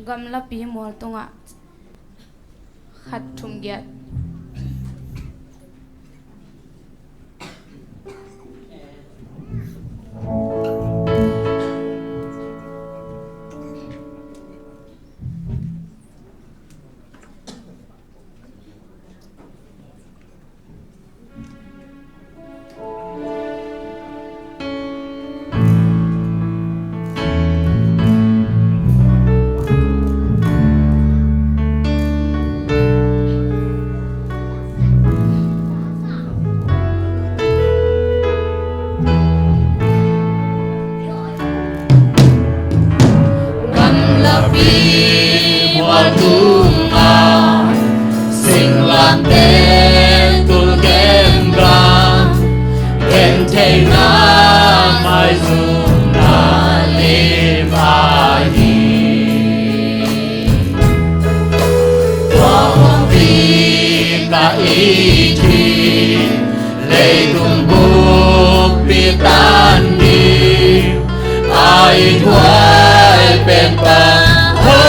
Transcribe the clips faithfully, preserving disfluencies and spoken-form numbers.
Gamlapi mual tungah khat thum giat. Gamlapi mual tungah singlamte tul kemkam, gentheihna maizumna lim ahi. Tua kongpi ka it hi, leitung bukpi tan ding a it huai pen pa ho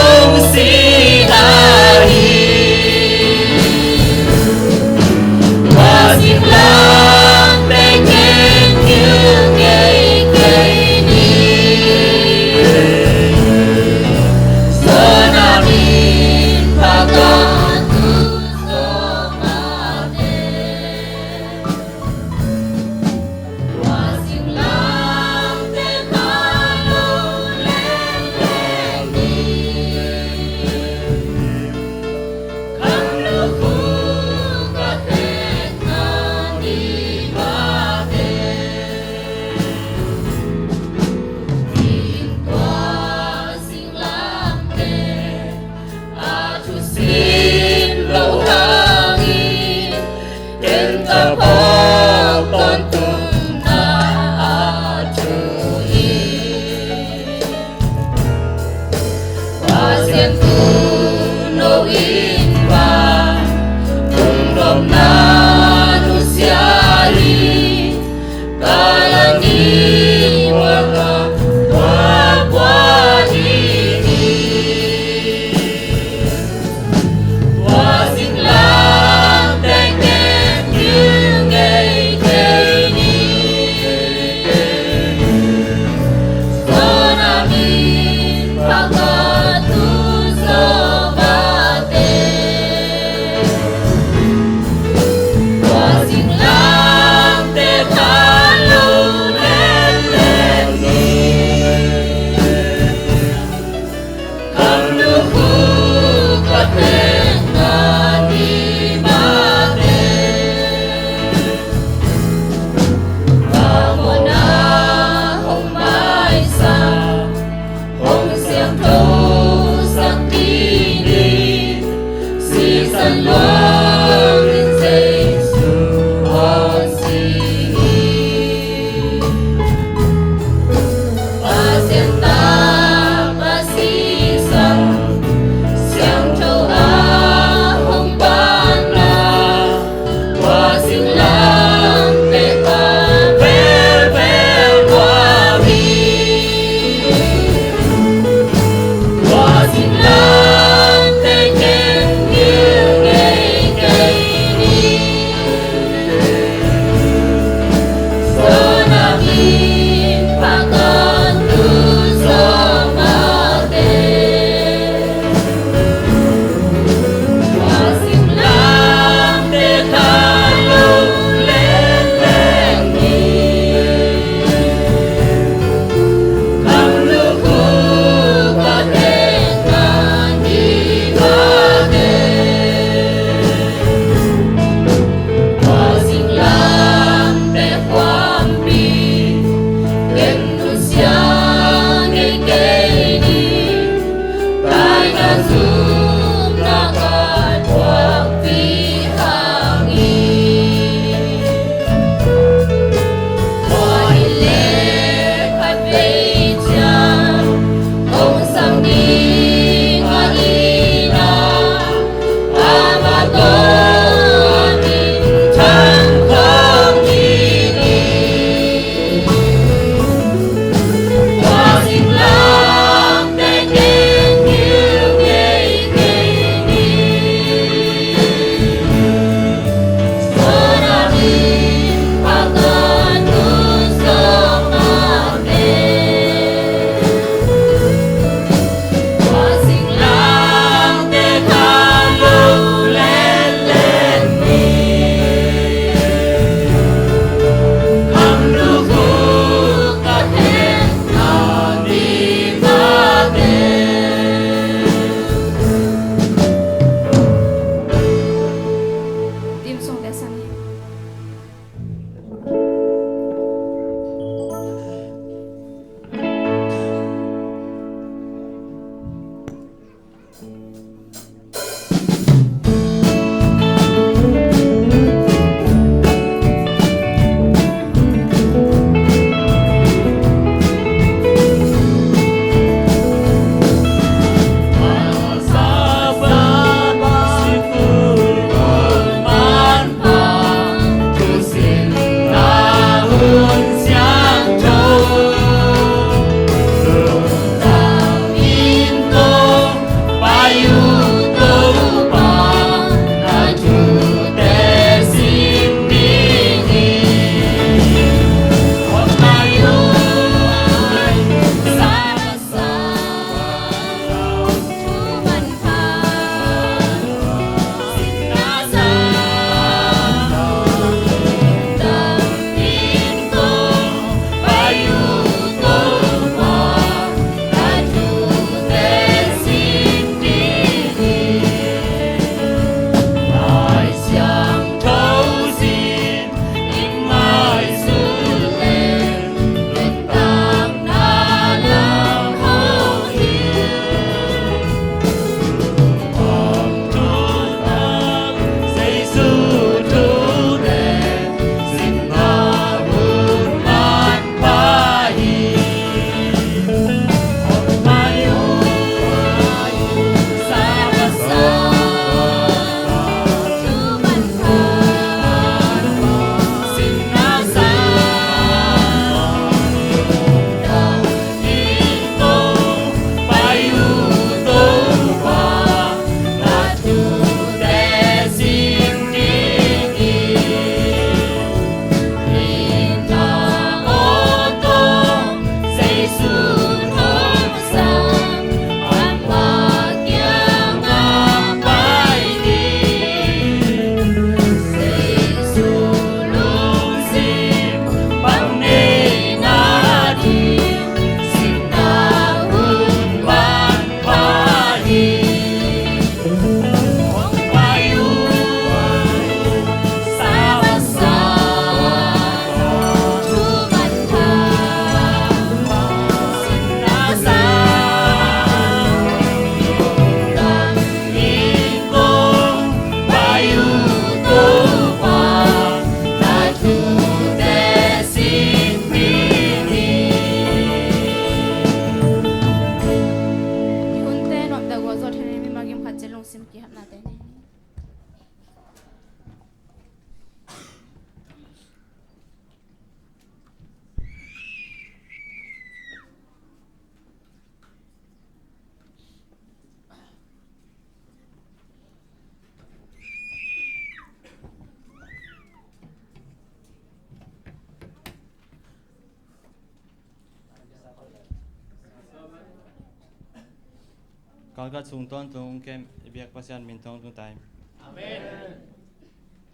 Galkhat sung tawntung kem i biak Pasian min thawng tung ta hi. Amen.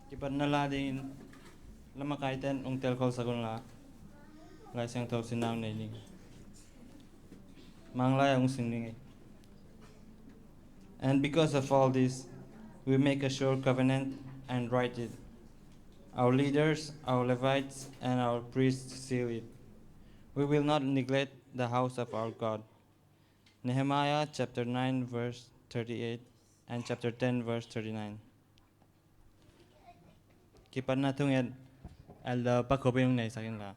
Kipatna la dingin lamakaiten ung telkhol sak un la, Lai Siangtho sinau nei ning. Manglai a ung sing ning ei. And because of all this, we make a sure covenant and write it. Our leaders, our Levites, and our priests seal it. We will not neglect the house of our God. Nehemiah chapter nine verse thirty-eight and chapter ten verse thirty-nine. Kipatna thungen, Elder Pakhup in ung neisak in la.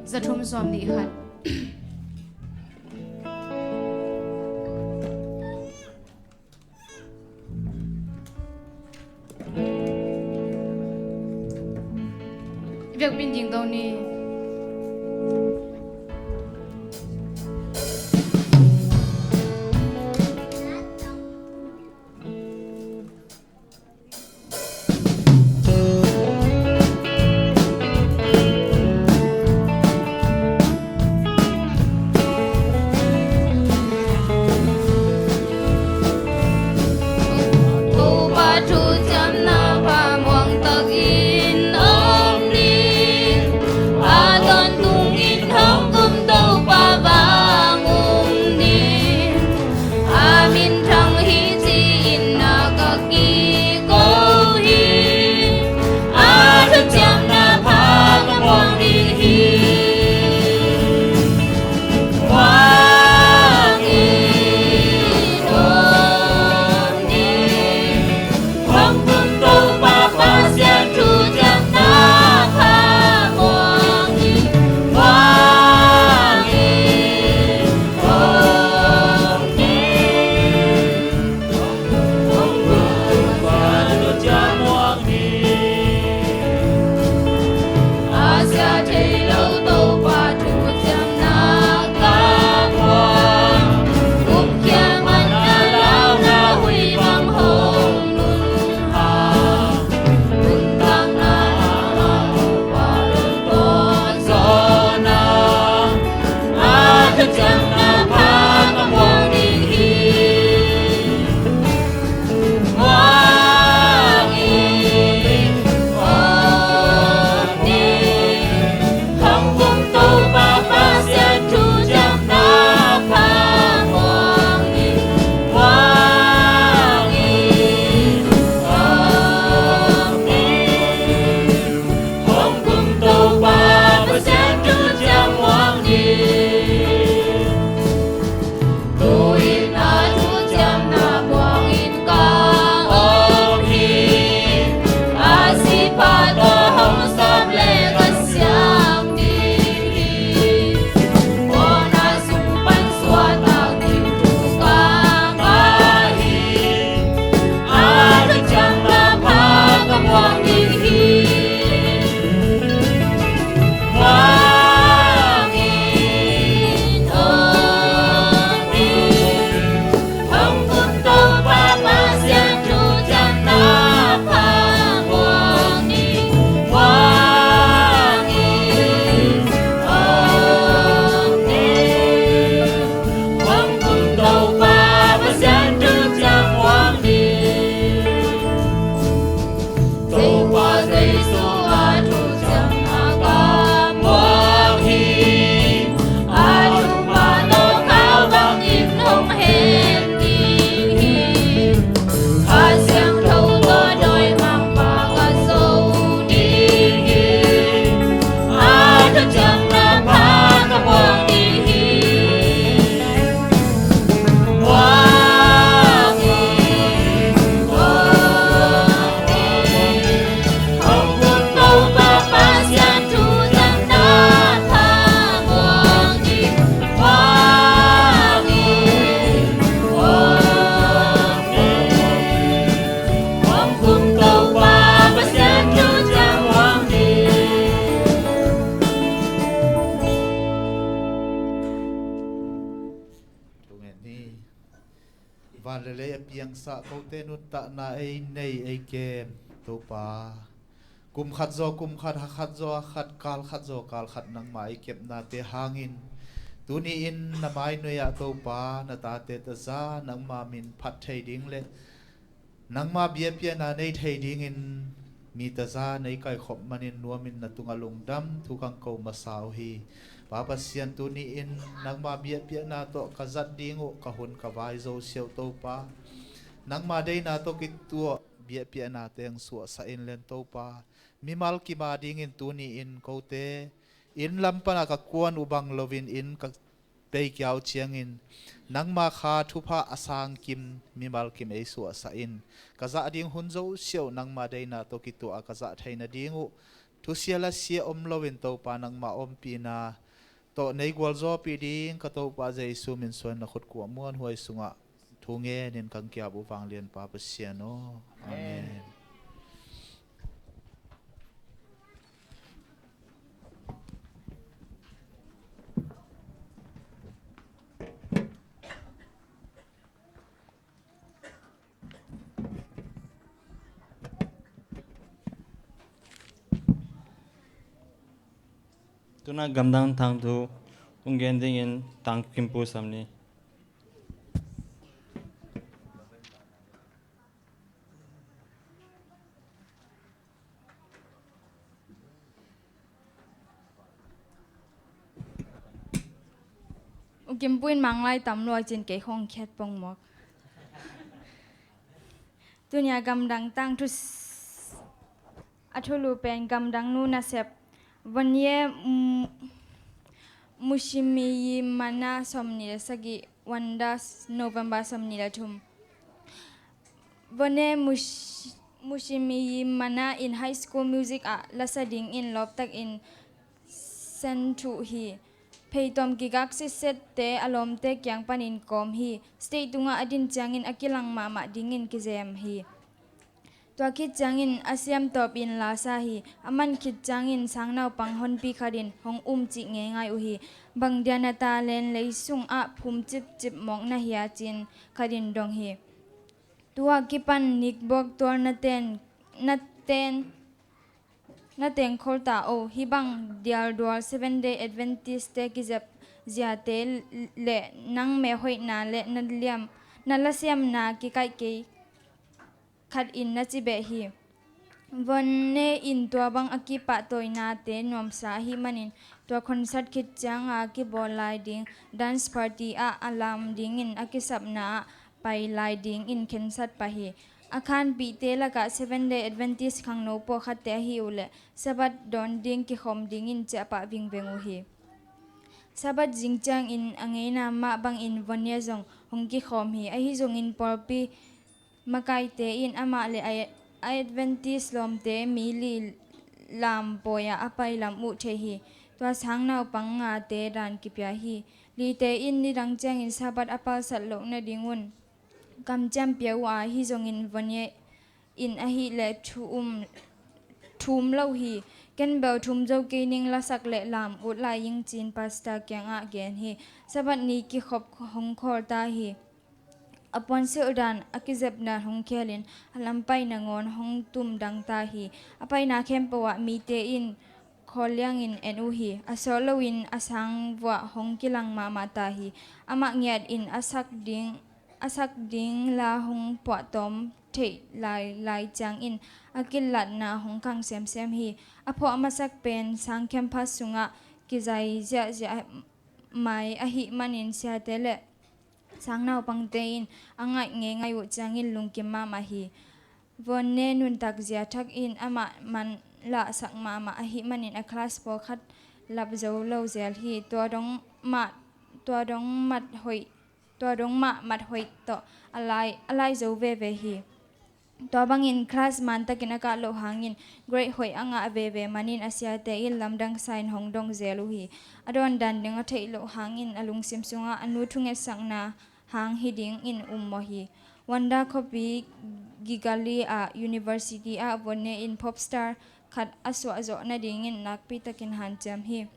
Za thum sawm nih khat. Biakpiin ding do ni. Topa thuciamna pha muangtakin om ni. A Piangsak kote nuntakna ei nei ei kem Topa. Kum khat zaw kum khat, ha khat zaw ha khat, kal khat zaw kal khat nangma ei kepnate hangin tuni-in na mainuia Topa na tate taza nangma min phat thei ding le nangma biakpiakna nei thei dingin mi taza nei kaikhop manin nuamin na tungah lungdam thu kang ko masa uh hi. Pa Pasian tuni-in nangma biakpiakna tawh ka zat ding uh ka hun ka vai zo siau Topa. Nangma deina tawh kituah biakpiakna teng suahsah in len Topa. Mimal kima dingin tuni-in kote inn lam pana ka kuan uh bang loin inn ka peikiau ciangin nangma kha thupha a sangkim mimal kim ei suahsah in ka zah ding hun zo siau nangma deina tawh kituah a ka zah theina ding uh thusia la sia om loin Topa nangma ompihna tawh nei gualzawpih ding ka Topa Jesu min suan na khut kuah muanhuai sungah thu ngenin kang kiap uh vanglian Pa Pasian aw. Amen. Tuna gamdang tangthu hong gen dingin tang kimpu sam ni. U Kimpu in Manglai tam lua cin kei khong khiat pong mawk. Tunia gamdang tangthu a thulu pen gamdang nu nasep. Vonye Mushimiyi Mana somni le sagih, Wanda November somni le thum. Vonye Mushimiyi Mana in high school music ah lasa dingin lawptakin senthuh hi. Pheitom kigak sitsette a lawmte kiang panin kawm hi. Stage tungah a din ciangin a kilang mahmah dingin kizem hi. Tua khit ciangin a siamtawpin lasa hi. A man khit ciangin sangnaupang honpi khatin hong um cih ngeingai uh hi. Bang dia na talent lei sungah phum cipcip mawk na hia cin khatin dong hi. Tua kipan nikbuak tual na ten na ten na tengkhol ta o. Hih bang dialdual Seven Day Adventist te kizep ziate le nang meh hoihna le na liam na lasiamna kikaih kei khat in na ci beh hi. Vonne in tua bang a kipahtawinate nuamsa ahih manin tua concert khit cianga kibawl lai ding dance party ah a lam dingin a kisapna ah pai lai dingin khensat pah hi. A khanpihte lakah Seven Day Adventist khangno pawlkhatte ahi uhleh Sabbath dawn ding kikhawm dingin ciahpah vingveng uh hi. Sabbath zing ciangin a ngeina mah bangin Vonne zong hong kikhawm hi. Ahi zongin pawlpi makaite in amah le a Adventist lawmte mi li lam pawi-ah a pailam uh thei hi. Tua sang naupang ngate dan kipia hi. Lite in nidang ciangin Sabbath a palsat loh nadingun kamciam pia uh a, ahi zongin Vonye in ahih leh thu um thu um lo hi. Ken bel thu um zo kei ning, lasak le lam ut lai ing cin pastor kiangah gen hi. Sabbath ni kikhop hong khawl ta hi. A puansilh dan a kizep dan hong khialin a lam pai nangawn hong tum dang ta hi. A paina khempeuh ah mite in khawl liangin en uh hi. A sawt loin a sang vuah hong kilang mahmah ta hi. Amah ngiat in a sak ding a sak ding la hong puahtawm theih lai lai ciangin a killatna hong kang semsem hi. A phuah masak pen sang campus sungah kizai ziahziah mai ahih manin siate le sang naupangte in a ngaih ngeingai uh ciangin lungkim mahmah hi. Vonne nuntak zia thak in amah man lahsak mahmah ahih manin a class pawlkhat lap zo lo zel hi. Tua dong mah tua dong mat hoih tua dong mah mat hoih tawh a lai a lai zo veve hi. Tua bangin class mantakin a kah loh hangin grade hoih a ngah veve manin a siate in lamdang sa in hong dong zel uh hi. A dawn dan ding a theih loh hangin a lungsim sungah a nu thungetsakna hang hi dingin um mawh hi. Wanda khuapi Kigali ah university ah Vonne in popstar khat a suah zawh nadingin nakpi takin hanciam hi.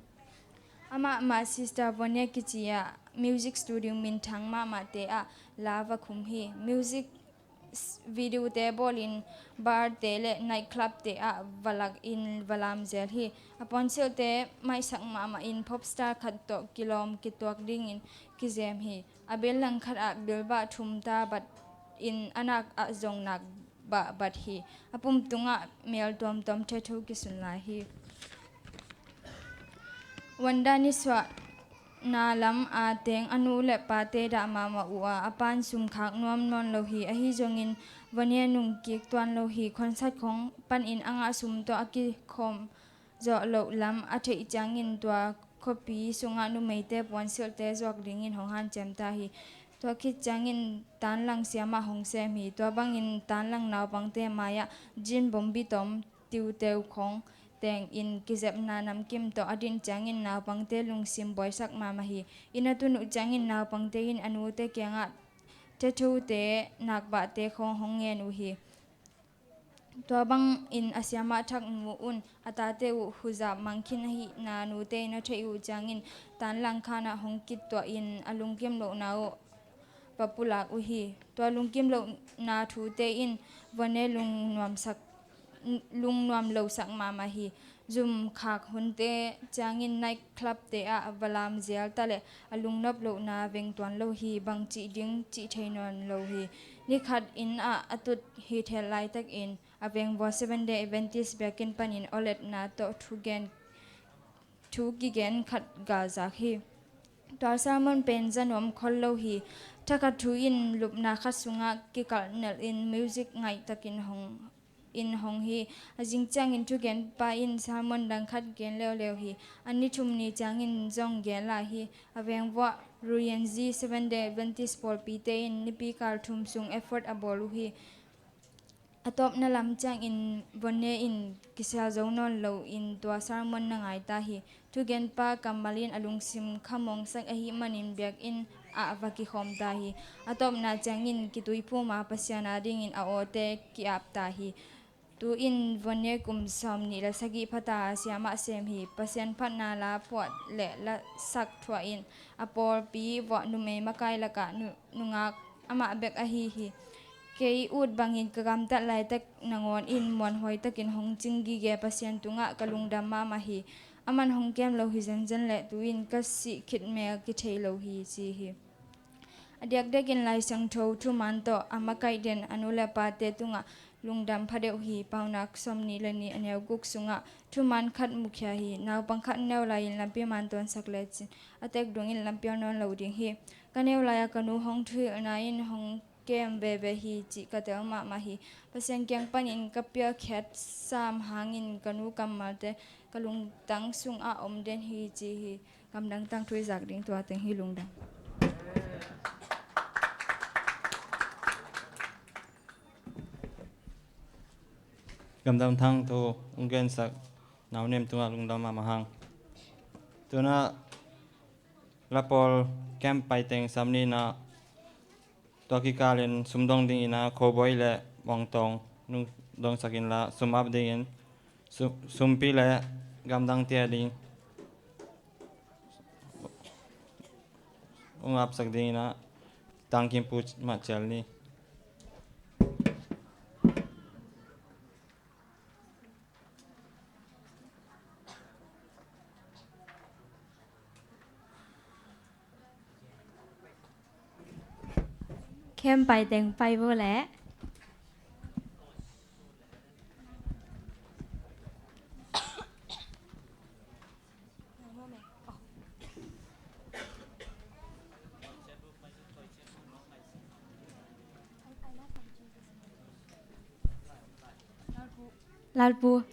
Amah mah Sister Vonne kici ah music studio minthang mahmahte ah la va khum hi. Music video-te bawlin bar-te le night club-te ah va lakin va lam zel hi. A puansilhte maisak mahmahin popstar khat tawh kilawm kituak dingin kizem hi. A bel langkhat ah bilbah thum ta bat in a nak ah zong nak bah bat hi. A pum tungah mel tuamtuam tattoo kisun lai hi. Wanda nisuahna lam a teng a nu le pate dah mahmah uh a, a pan sum khak nuam nawn lo hi. Ahi zongin Vone nungkik tuan lo hi. Concert khawng panin a ngah sum tawh a kikhawm zawh loh lam a theih ciangin tua khuapi sungah numeite puansilhte zuak dingin hong hanciam ta hi. Tua khit ciangin tanlang siamah hong sem hi. Tua bangin tanlang naupangte mai-ah gin bombi tom tiuteu khawng tengin kizepna namkim tawh a din ciangin naupangte lungsim buaisak mahmah hi. Inn a tun uh ciangin naupangte in a nute kiangah tattoo-te nakbahte khawng hong ngen uh hi. Tua bangin a siamah thak nu un a tate uh huzap mangkhin ahihna nute in a theih uh ciangin tanlang khanah hong kituahin a lungkim lohna uh va pulak uh hi. Tua lungkim lohna thute in Vone lungnuamsak lungnuam losak mahmah hi. Zum khak hunte ciangin night club-te ah va lam zial ta leh a lungnop lohna veng tuan lo hi. Bangcih ding cih thei nawn lo hi. Nikhat inn ah a tut hi thel laitakin a vengvua Seven Day Adventist biakinn panin awletna tawh thugen thu kigen khat galzak hi. Tua sermon pen za nuam khol lo hi. Thakhat thu in lupna khat sungah kikalh nelhin music ngaihtakin hong in hong hi. A zing ciangin thugenpa in sermon dang khat gen leuleu hi. A ni thum ni ciangin zong gen lai hi. A vengvuah Ruyenzi Seven Day Adventist pawlpite in nipi kal thum sung effort a bawl uh hi. A tawpna lam ciangin Vone in kisial zo nawn loin tua sermon na ngai ta hi. Thugenpa kammal in a lungsim khamawngsak ahih manin biakinn ah va kikhawm ta hi. A tawpna ciangin kituiphum a Pasian adingin a awte ki-ap ta hi. Tu-in Vone kum sawmnih le sagih phata a siamah sem hi. Pasian phatna la phuah le lasak thuahin a pawlpi vuah numei makai lakah nu- nungak amah bek ahi hi. Kei ut bangin ka gamtat laitak nangawn in muanhuai takin hong cing gige Pasian tungah ka lungdam mahmah hi. Aman hong kem lo hi zenzen leh tu-in ka sih khit mel kithei lo hi ci hi. A diakdiakin Lai Siangtho thuman tawh a makaih den a nu le pate tungah lungdam phadeuh hi. Paunak sawmnih le nih a neu guk sungah thuman khat mukhia hi. Naupang khat neu lai-in lampi man tuansak lecin a tek dungin lampial nawn lo ding hi. Ka neu lai-a ka nu hong thuhilhna in hong kem veve hi cih ka tel mahmah hi. Pasian kiang panin ka pialkhiat sam hangin ka nu kammalte ka lungtang sungah om den hi ci hi. Gamdang tangthu i zak ding tua teng hi. Lungdam. Gamdang tangthu hong gensak nau nem tungah lungdam mahmah hang. Tuna lapawl camp paiteng sam nihna tua kikalin sum dong dingin a khoboi le mongtong nung dongsak inla sum ap dingin su- sumpi le gamdang tia ding hong apsak dingin a tangkimpu mah cial ni. Khem paiteng pai vo leh. Lalpu.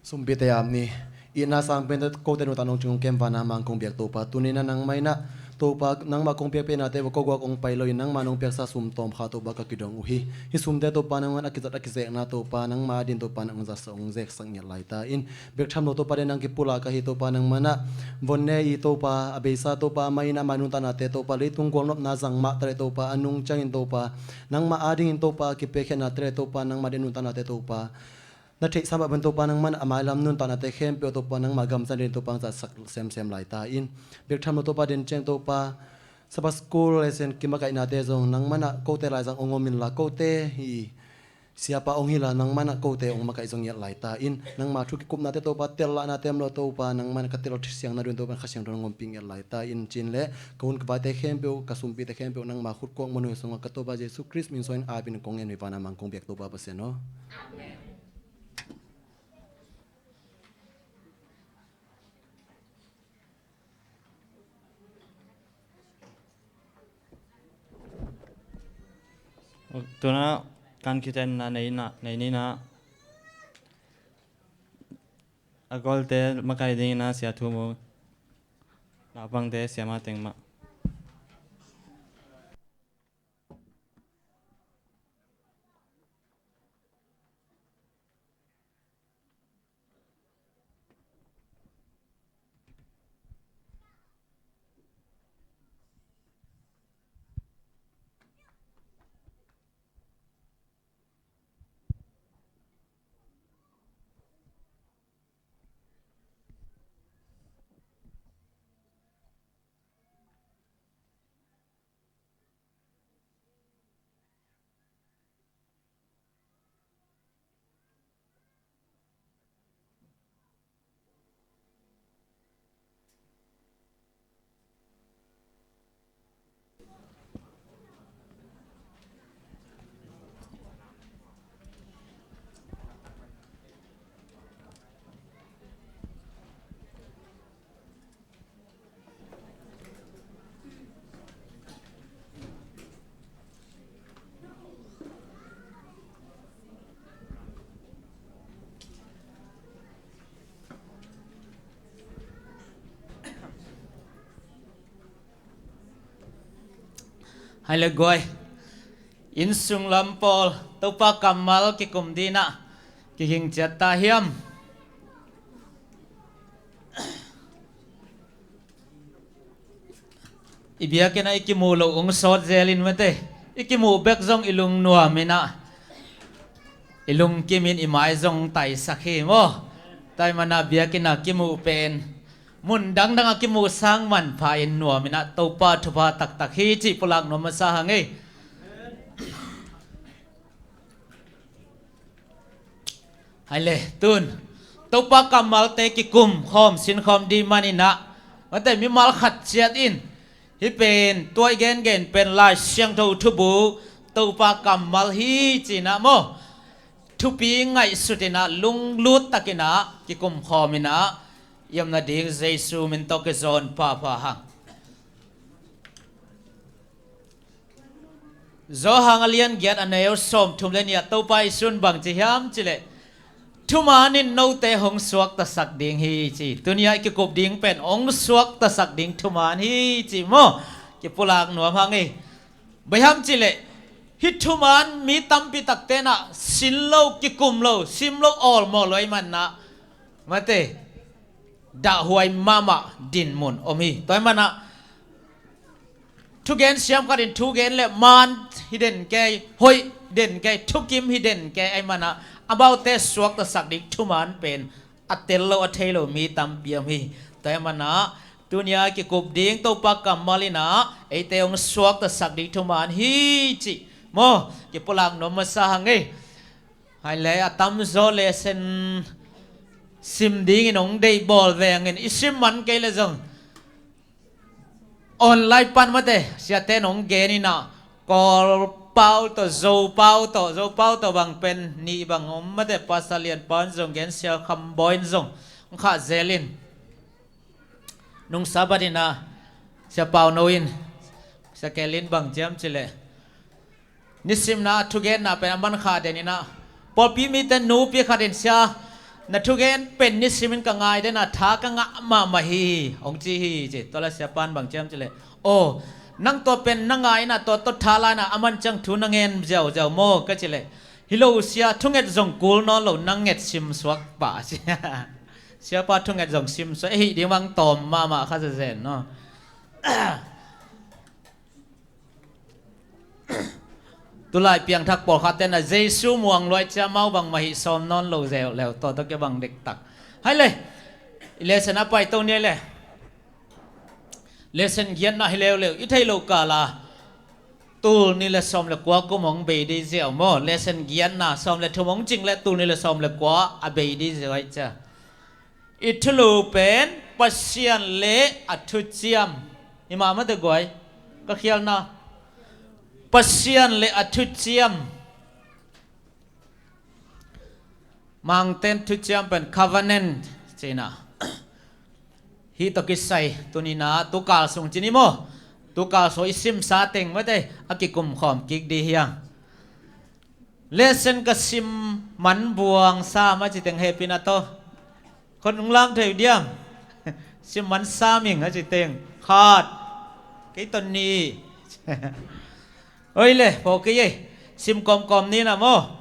Sumpite ap ni. Itna sang pente kote nungta nong cing hong kem vana mang kong biak Topa, tuni na nangmah in ah Topa, nangmah kong biak penate va ko guak hong pai lo in, nangmah nong piaksa sum tawm kha Topa ka kidong uh hi. Hih sumte Topa nangmah in a kizat a kizekna Topa nangmah adin Topa nang hong zatsak hong zeksak ngiat lai ta in. Bek tham lo Topa den nang kipulak ahi Topa nangmah in ah von ne i Topa a beisa Topa amah in ah ama nuntaknate Topa leitung gualnopna zang mah ta le Topa a nung ciangin Topa nangmah adingin Topa a kipiakkhiatnate le Topa nangmah den nuntaknate Topa na theihsa mah bang Topa nangmah in a mailam nuntaknate khempeuh Topa nangmah gamzan den Topa hong zatsak semsem lai ta in. Bek tham lo Topa den ciang Topa Sabbath School lesson kimakaihnate zong nangmah in ah kote laizang hong om inla kote hi siapa hong hila nangmah in ah kote hong makaih zong ngiat lai ta in. Nangmah thu kikupnate Topa tellahnate om lo Topa nangmah in ah ka tel siang na dun Topa Kha Siangtho hong ompih ngiat lai ta in cin le ka hun ka vaite khempeuh ka sumpite khempeuh nangmah khut kuak muanhuai sungah ka Topa Jesu Khrist min suangin apin kong ngen uh hi vana mang kong biak Topa Pasian aw. Tuna kan khiten na nei na nei ni na a golte makai ding na sia thu mu na pangte sia ma teng ma. Hai le guai. Innsung lam pawl Topa kammal kikum dinah kiging ciat ta hiam? I biakinn ah i kimuh loh hong sawt zel in mate, i kimuh bek zong i lungnuam inah i lungkim in i mai zong taisak hi maw? Taimana biakinn ah kimuh pen mun dangdang ah kimuh sang manpha in nuam inah Topa thupha taktak hi cih pulak nuam masa hang ei. Hai le tun Topa kammalte kikum khawm sinkhawm dih maninah mate mimal khat ciat in hih pen tuai gengen pen Lai Siangtho thubu Topa kammal hi cinah maw? Thupi ngaihsut inah lunglut takinah kikum khawm inah i om nading Jesu min tawh kizawn phapha hang. Johan a lian giat a neu sawm thum le nih ah Topa i sun bang ci hiam cileh thuman in note hong suaktasak ding hi ci. Tuni-ah i kikup ding pen hong suaktasak ding thuman hi ci maw? Kipulak nuam hang ei. Bang hiam cileh hih thuman mi tampi takte nah sin lo kikum lo sim lo awlmawh lo ei manah mate dahhuai mahmah dinmun om hi. Tua ei manah thugen siam khat in thugen le man hi den kei, hoih den kei, thukim hi den kei ei manah amaute suaktasak ding thuman pen a tel lo a thei lo mi tampi om hi. Tua ei manah tunia kikup ding Topa kammal inah eite hong suaktasak ding thuman hi cih maw? Kipulak nuam masa hang ei. Hai le a tamzaw lesson sim dingin hong deih bawl vengin i sim man kei le zong online pan mate siate in hong gen inah Kawl pau tawh Zo pau tawh Zo pau tawh bang pen nih bang om mate Pastor Lian pau in zong gen Sia Kham Bawi in zong hong khah zel in nung Sabbath inah Sia Pau No in Sia Kelin bang ciam cileh nisimna thugenna pen a man kha den inah pawlpi mite nupi khat in sia na thugen pen nisimin ka ngai den a, tha ka ngah mahmah hi, hong ci hi ci. Tua leh siapa in bang ci hiam cih leh, aw, nang tua pen na ngai in a, tua tawh tha la in a, a man ciang thu na ngen ziauziau maw ka cih leh, hi lo sia, thunget zong kul nawn lo, nang nget simsuak pah ci. Siapa thunget zong simsuak, ei, hih ding bang tawm mahmah kha zenzen maw. Tulai piangthak pawlkhatte in a Jesu muang luai ciang amau bangmah hih sawm nawn lo zeuleu, tua tawh kibang dektak. Hai le, i lesson a paito ni le. Lesson giatna hi leuleu, i theih loh kal a tul nih le sawm le kua kum hong bei ding ziau maw. Lesson giatna sawm le thum hong cing leh tul nih le sawm le kua a bei ding ziau ahih ciang, i thulu pen Pasian le a thuciam. Hi mah mate guai, ka khialna, Pasian le a thuciam. Mangten thuciam pen covenant ci-in a, hih tawh kisai tuni-in a tukal sung ci ni maw, tukal sung i simsa teng mate a kikumkhawm kik ding hi hang. Lesson ka sim man buang sam a ci teng hehpihna tawh khut hong lam thei uh diam? Sim man sam ing a ci teng khat, kei tawh nih. Oi le, pho kei ei, sim kawmkawm ni na maw.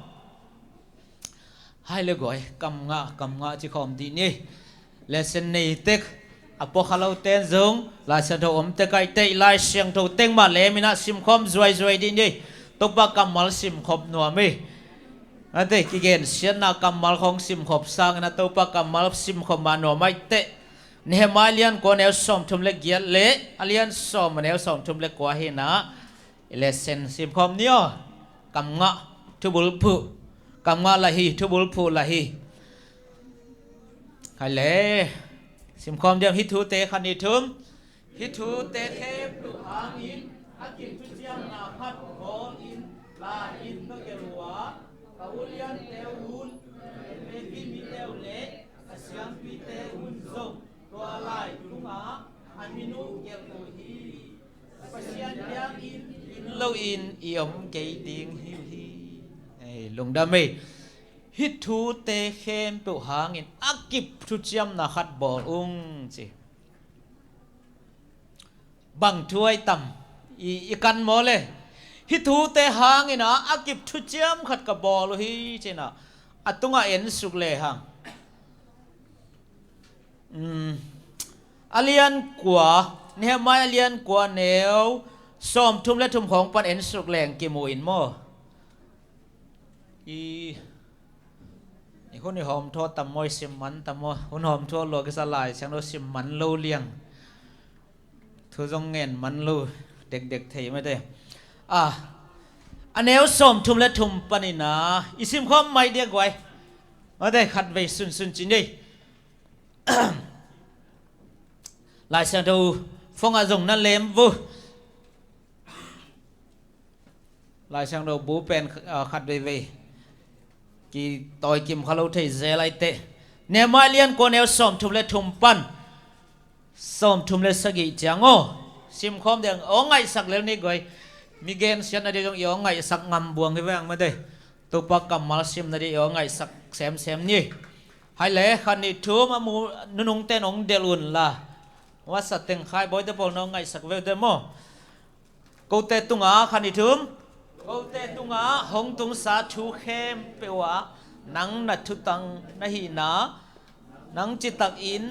Hai le guai, kam ngah, kam ngah ci khawm dih ni. Lesson nei tek, a pua kha lote in zong Lai Siangtho om tek ahih teh, Lai Siangtho teng mah lemin a simkhawm zuaizuai dih ni. Topa kammal simkhop nuam hi. Ate, kigensiatna kammal khawng simkhop sangin a Topa kammal simkhop mah nuam ahih teh, Nehemiah lian kua neu sawmthum le giat le a lian sawm a neu sawmthum le kua hi-in a, i lesson simkhawm ni aw. Kam ngah, thubul phuh. Kam ngah lah hi, thubul phuh lah hi. Hai le, simkhawm diam hih thute, khat, nih, thum. Hih thute khempeuh hangin a kip thuciamna khat bawlin la-in ka gelh uh a, ka uliante un, ka vekpi mite uh le ka siampite un zong tua lai tungah a min uh gelh uh hi. Pasian biakinn inn loin i om kei ding hi uh hi. Ei, lungdam ei. Hih thute khempeuh hangin a kip thuciamna khat bawl ung ci. Bang thu ahi tam? I, i kan maw le? Hih thute hangin a, a kip thuciam khat ka bawl uh hi ci-in a, a tungah ensuk lehang. Um, a lian kua, Nehemiah a lian kua neu sawmthum le thum khawng pan ensuk leng kimu in maw. I, i hun i hawmthawh tam maw, i sim man tam maw, hun hawmthawh lua kisa Lai Siangtho sim man lo liang. Thu zong ngen man lo, dekdek thei mate. A, a neu sawmthum le thum panin a, i simkhawm mai dia guai. Mate, khatvei sunsun ci ni. Lai Siangtho phone ah zong na lem vo. Lai Siangtho bu pen, ah, khat veivei kitawi kim kha lo thei zel ahih teh. Nehemiah lian kua neu sawmthum le thum pan sawmthum le sagih ciang aw. Simkhawm ding aw, ngaihsak lel ni guai. Mi gensiatna ding zong i aw ngaihsak ngam buang hi veng mate. Topa kammal simna ding i aw ngaihsak semsem ni. Hai le, khat, nih, thum a mu nunungte in hong delh un la. Wasa teng Khai Bawite pawl na hong ngaihsak veu te maw. Kote tungah, khat, nih, thum. Kote tungah hong tungsa thu khempeuh ah nang na thutang na hihna, nang citakin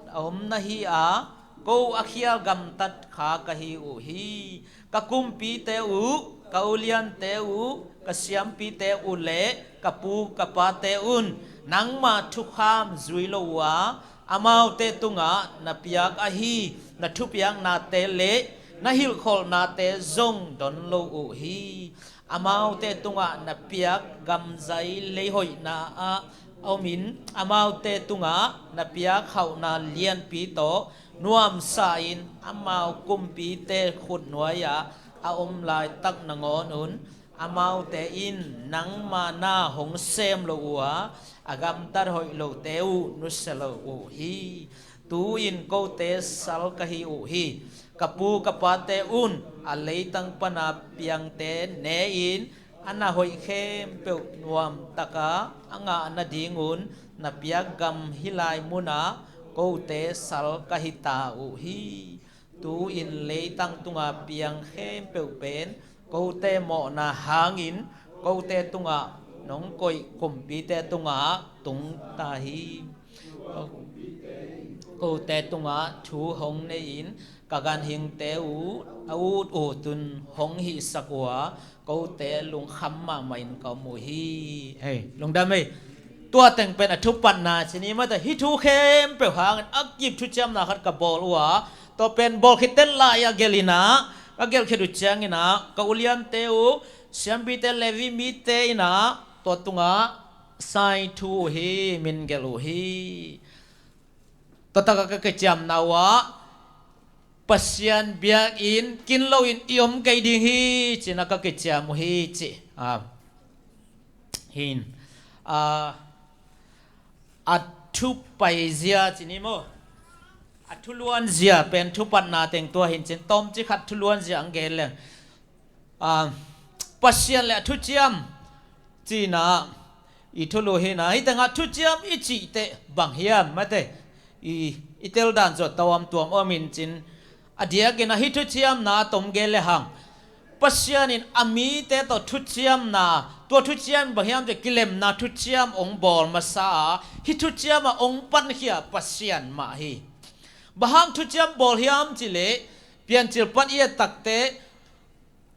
a om na hi a, ko a khial gamtat kha ka hi uh hi. Ka kumpite uh, ka uliante uh, ka siampite uh le ka pu ka pate un nangma thukham zui lo uh a, amaute tungah na piak ahi na thupiaknate le na hilhkholhnate zong don lo uh hi. Amaute tungah na piak gamzai leihoihna ah a omin, amaute tungah na piak hauhna lianpi tawh nuamsa-in amau kumpite khutnuai-ah a om laitak nangawn un, amaute in nangma na hong sem lo uh a, a gamtat hoih lote uh nusia lo uh hi. Tu-in kote sal ka hi uh hi. Ka pu ka pate un a leitang pana piangte ne-in A na hoih khempeuh nuamtaka a ngah nadingun na piak gam hih lai munah kote sal ka hita uh hi. Tu-in leitang tunga piang khempeuh pen kote mawhna hangin kote tungah nong koih kumpite tungah tungta hi. Kote tungah thu hong nei-in ka ganhingte uh a ututun hong hihsak uh a, kote lungkham mahmah in ka om uh hi. Hei, lungdam ei. Tua teng pen a thupatna ci ni mate, hih thu khempeuh hangin a kip thuciamna khat ka bawl uh a, tua pen bawl khit teh lai-ah gelh in ah, ka gelh khit uh ciangin ah ka uliante uh, siampite, Levi mite in ah tua tungah sai thu uh hi, min gelh uh hi. Tua takah ka kiciamna uh ah Pasian biakinn kin loin i om kei ding hi, ci-in ah ka kiciam uh hi, ci. Ah, hin. Ah, a thupaizia ci ni maw? A thuluanzia pen thupatna teng tua hi in cin, tawmcik khat thuluanzia ang gen leng. Ah, Pasian le a thuciam ci-in ah i thulu hi in ah, hih tengah thuciam i cih teh bang hiam mate, i, i tel dan zuat tawm tuam om in cin, a diakin ah hih thuciamna a tom gen le hang, Pasian in a mite tawh thuciamna, tua thuciam bang hiam cih kilemna thuciam hong bawl masa a, hih thuciam ah hong pankhia Pasian mah hi. Bang hang thuciam bawl hiam cih leh, Piancil pan i et tak teh,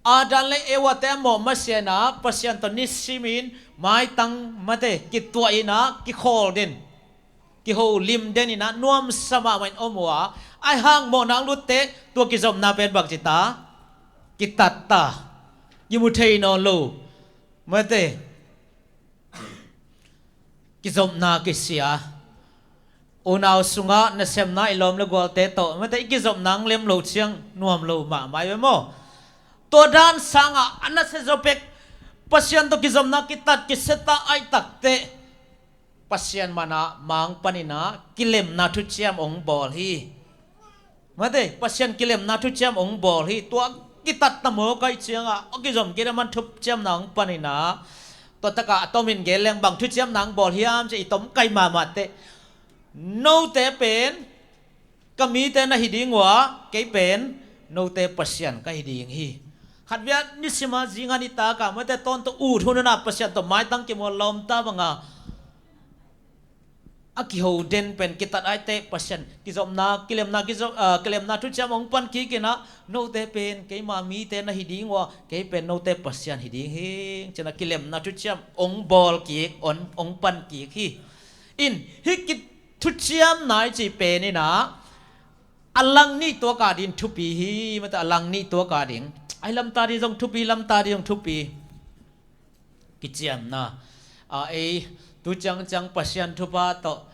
Adam le Eva te a mawh masiah in ah Pasian tawh nisimin maitang mate kituah in ah kikhawl den, kiho lim den in ah nuamsa mahmah in om uh a, ahi hang mawhna hong lut teh tua kizopna pen bang ci ta? Kitat ta. Kimu thei nawn lo. Mate, kizopna kisia. Unau sungah nasemna i lawm le gualte tawh mate i kizopna ang lem lo ciang nuam lo mahmah hi ve maw? Tua dan sangah a nasia zaw pek Pasian tawh kizopna kitat kisia ta ahih tak teh, Pasian manah mangpanin ah kilemna thuciam hong bawl hi. Mate, Pasian kilemna thuciam hong bawl hi. Tua kitat ta maw, ka hih ciangah a kizom kei a man thuciamna hong panin ah, tua takah a tomin gen leng bang thuciamna hong bawl hiam cih i tom kai mahmah teh, note pen ka mite na hi ding uh a, kei pen note Pasian ka hi ding hi. Khatvei a nisim a zinga nitak a mate tawntung ut hun hun ah Pasian tawh maitang kimual lawmta banga a kiho den pen kitat ahih teh Pasian kizopna, kilemna, kizo-, ah, kilemna thuciam hong pan kik in ah, note pen keima mite na hi ding uh a, kei pen note Pasian hi ding hi, ci-in ah kilemna thuciam hong bawl kik, hong, hong pan kik hi. In, hih ki thuciamna i cih pen in ah a lang nih tuak a ding thupi hi, mate, a lang nih tuak a ding. Ahi lamta ding zong thupi, lamta ding zong thupi. Kiciamna. A, ei, tu ciangciang Pasian thupha tawh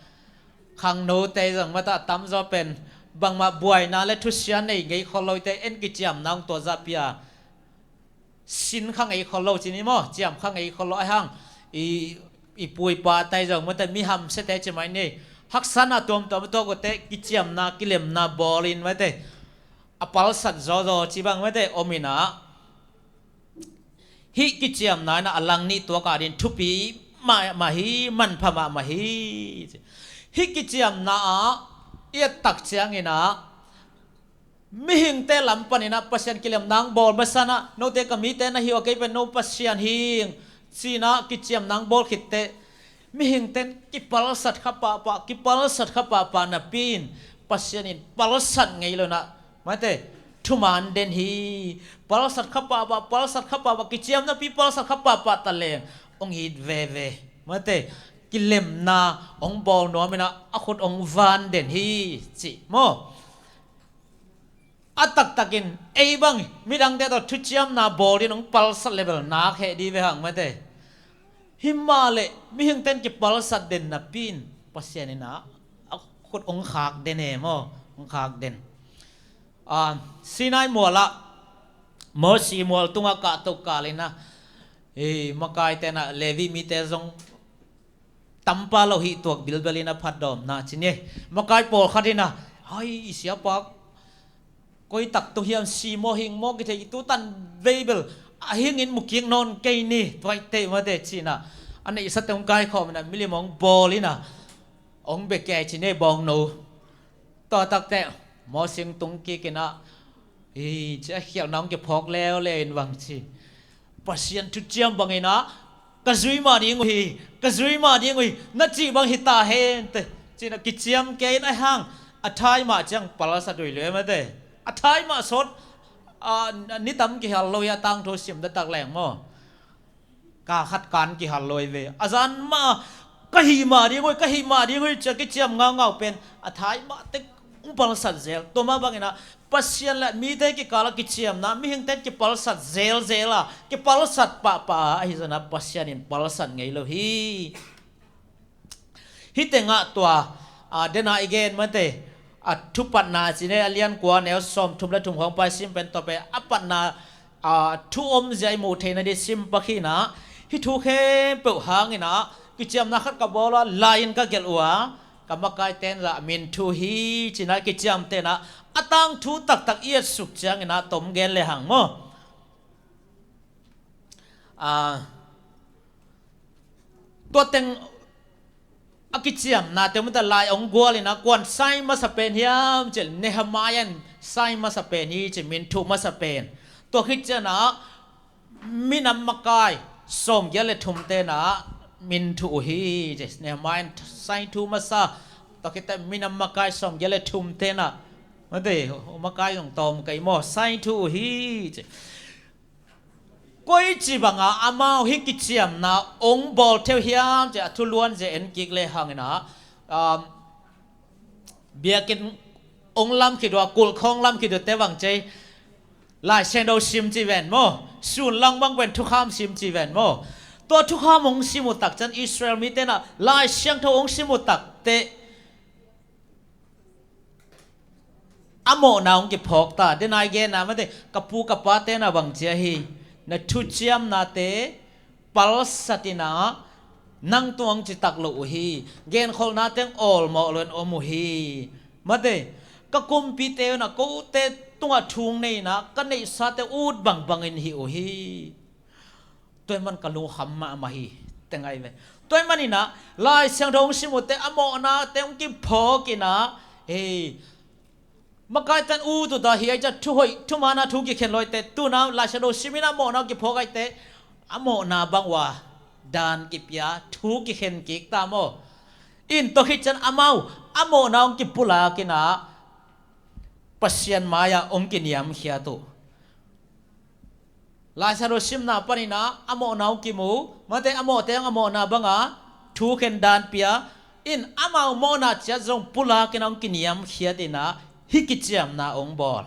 khangnote zong mate a tamzaw pen bangmah buaina le thusia nei ngei khol lote en kiciamna hong tuah zah pia. Sin kha ngei khol lo ci ni maw, ciam kha ngei khol lo ahi hang. I, i pu i pate zong mate mi hamsiate ci mai ni. Haksatna tuamtuam a tuak uh teh kiciamna, kilemna bawl in mate a palsat zawzaw ci bang mate om in ah, hih kiciamna in ah a lang nih tuak a ding thupi mahmah hi, manpha mahmah hi. Hih kiciamna ah i et tak ciangin ah mihingte lam panin ah Pasian kilemna hong bawl masa in ah, note ka mite na hi uh a, kei pen no Pasian hi ing, ci-in ah kiciamna hong bawl khit teh mihingte in kipalsat kha pahpah, kipalsat kha pahpah napi in Pasian in palsat ngei lo in ah mate thuman den hi. Palsat kha pahpah, palsat kha pahpah, kiciam napi palsat kha pahpah ta leng hong it veve. Mate, kilemna hong bawl nuam in ah a khut hong van den hi, ci maw? A taktakin ei bang midangte tawh thuciamna bawl in hong palsat le bel nak heh dih ve hang mate. Hi mah leh mihingte in kipalsat den napi in Pasian in ah a khut hong khak den e maw, hong khak den. Ah, Sinai mualah Mosi mual tungah kahto kal in ah, eh, makaite in ah Levi mite zong tampa lo hih tuak bilbel in a phatdawmna ci ni. Makai pawlkhat in ah, ai, i siapa koi tak tung hiam, si maw hing maw kithei, i tutan vei bel a hingin mu kik nawn kei ni, tuaite mate cinah a neihsate hong kaikhawm inah milim hong bawl inah hong bia kei ci ne bawngno. Tua takte mawsing tung kik inah hi ci a khialhna hong kiphawk leuleu in bang ci, Pasian thuciam bangin ah ka zui mah ding uh hi, ka zui mah ding uh hi, na cih bang hi ta hen te. Cinah kiciam kei in a hang a thai mah ciang palsat uh hi le mate. A thai mah sawt, a, ni tam kihal lo hi a tangthu sim taktak leng maw. Ka khat kan kihal lo hi ve. A zan mah ka hih mah ding uh hi, ka hih mah ding uh hi ci a kiciam ngaungau pen a thai mah tek hong palsat zel. Tua mah bangin ah Pasian le mite kikal a kiciamna mihingte kipalsat zelzel a, kipalsat pahpah a, ahi zongin ah Pasian in palsat ngei lo hi. Hih tengah tua, a, dena i gen mate, a, Thupatna cine a lian kua neu sawm thum le thum khawng pai sim pen tawh pen a patna, a, thu omzia i muh theihna ding sim pakhinah, hih thu khempeuh hanginah kiciamna khat ka bawl a, lai-in ka gelh uh a, ka makaite in zah min thu hi cinah kiciamte inah a tangthu taktak i etsuk cianginah tom gen le hang maw. A, tua teng a kiciamnate mate lai hong gual inah kuan sai masa pen hiam cih Nehemiah in sai masa pen hi ci, min thu masa pen. Tua khit cianah minam makai sawmgiat le thum tenah min thu uh hi ci, Nehemiah in sai thu masa. Tua khit cianah minam makai sawmgiat le thum tenah mate, makai zong tawm kei maw, sai thu uh hi ci. Koici banga amau hih kiciamna hong bawl theu hiam ci a thu luanzia en kik le hanginah, um, biakinn hong lam khit uh a, kulh khawng lam khit uh te bang ci, Lai Siangtho sim ci ven maw, sun lang bang pen thukham sim ci ven maw. Tua thukham hong sim uh tak ciang Israel mite inah Lai Siangtho hong sim uh tak teh a mawhna hong kiphawk ta. Dena i genna mate, ka pu ka pate inah bang ci a hi, na thuciamnate palsat inah nang tungah hong citak loh uh hi. Genkholhna teng awlmawh loin om uh hi. Mate, ka kumpite inah kote tungah thu hong nei inah ka neihsate ut bangbangin hih uh hi. Tua ahih man ka lungkham mahmah hi, te ngai ve. Tua ahih maninah Lai Siangtho hong sim uh teh a mawhnate hong kiphawk inah, hei, makaite in ut uh ta hi, ahi ciang thu hoih, thumaanah thu kikhen lo hi teh, tu-in ah Lai Siangtho sim inah a mawhna hong kiphawk ahi teh, a mawhna bang uh a daan kipia, thu kikhen kik ta maw. In tua khit ciang amau a mawhna hong kipulak inah Pasian mai-ah hong kiniamkhiat uh. Lai Siangtho simna paninah a mawhna hong kimu, mate a mawhte hong a mawhna banga thu khen daan pia, in amau mawhna ciat zong pulak inah hong kiniamkhiat inah hih kiciamna hong bawl.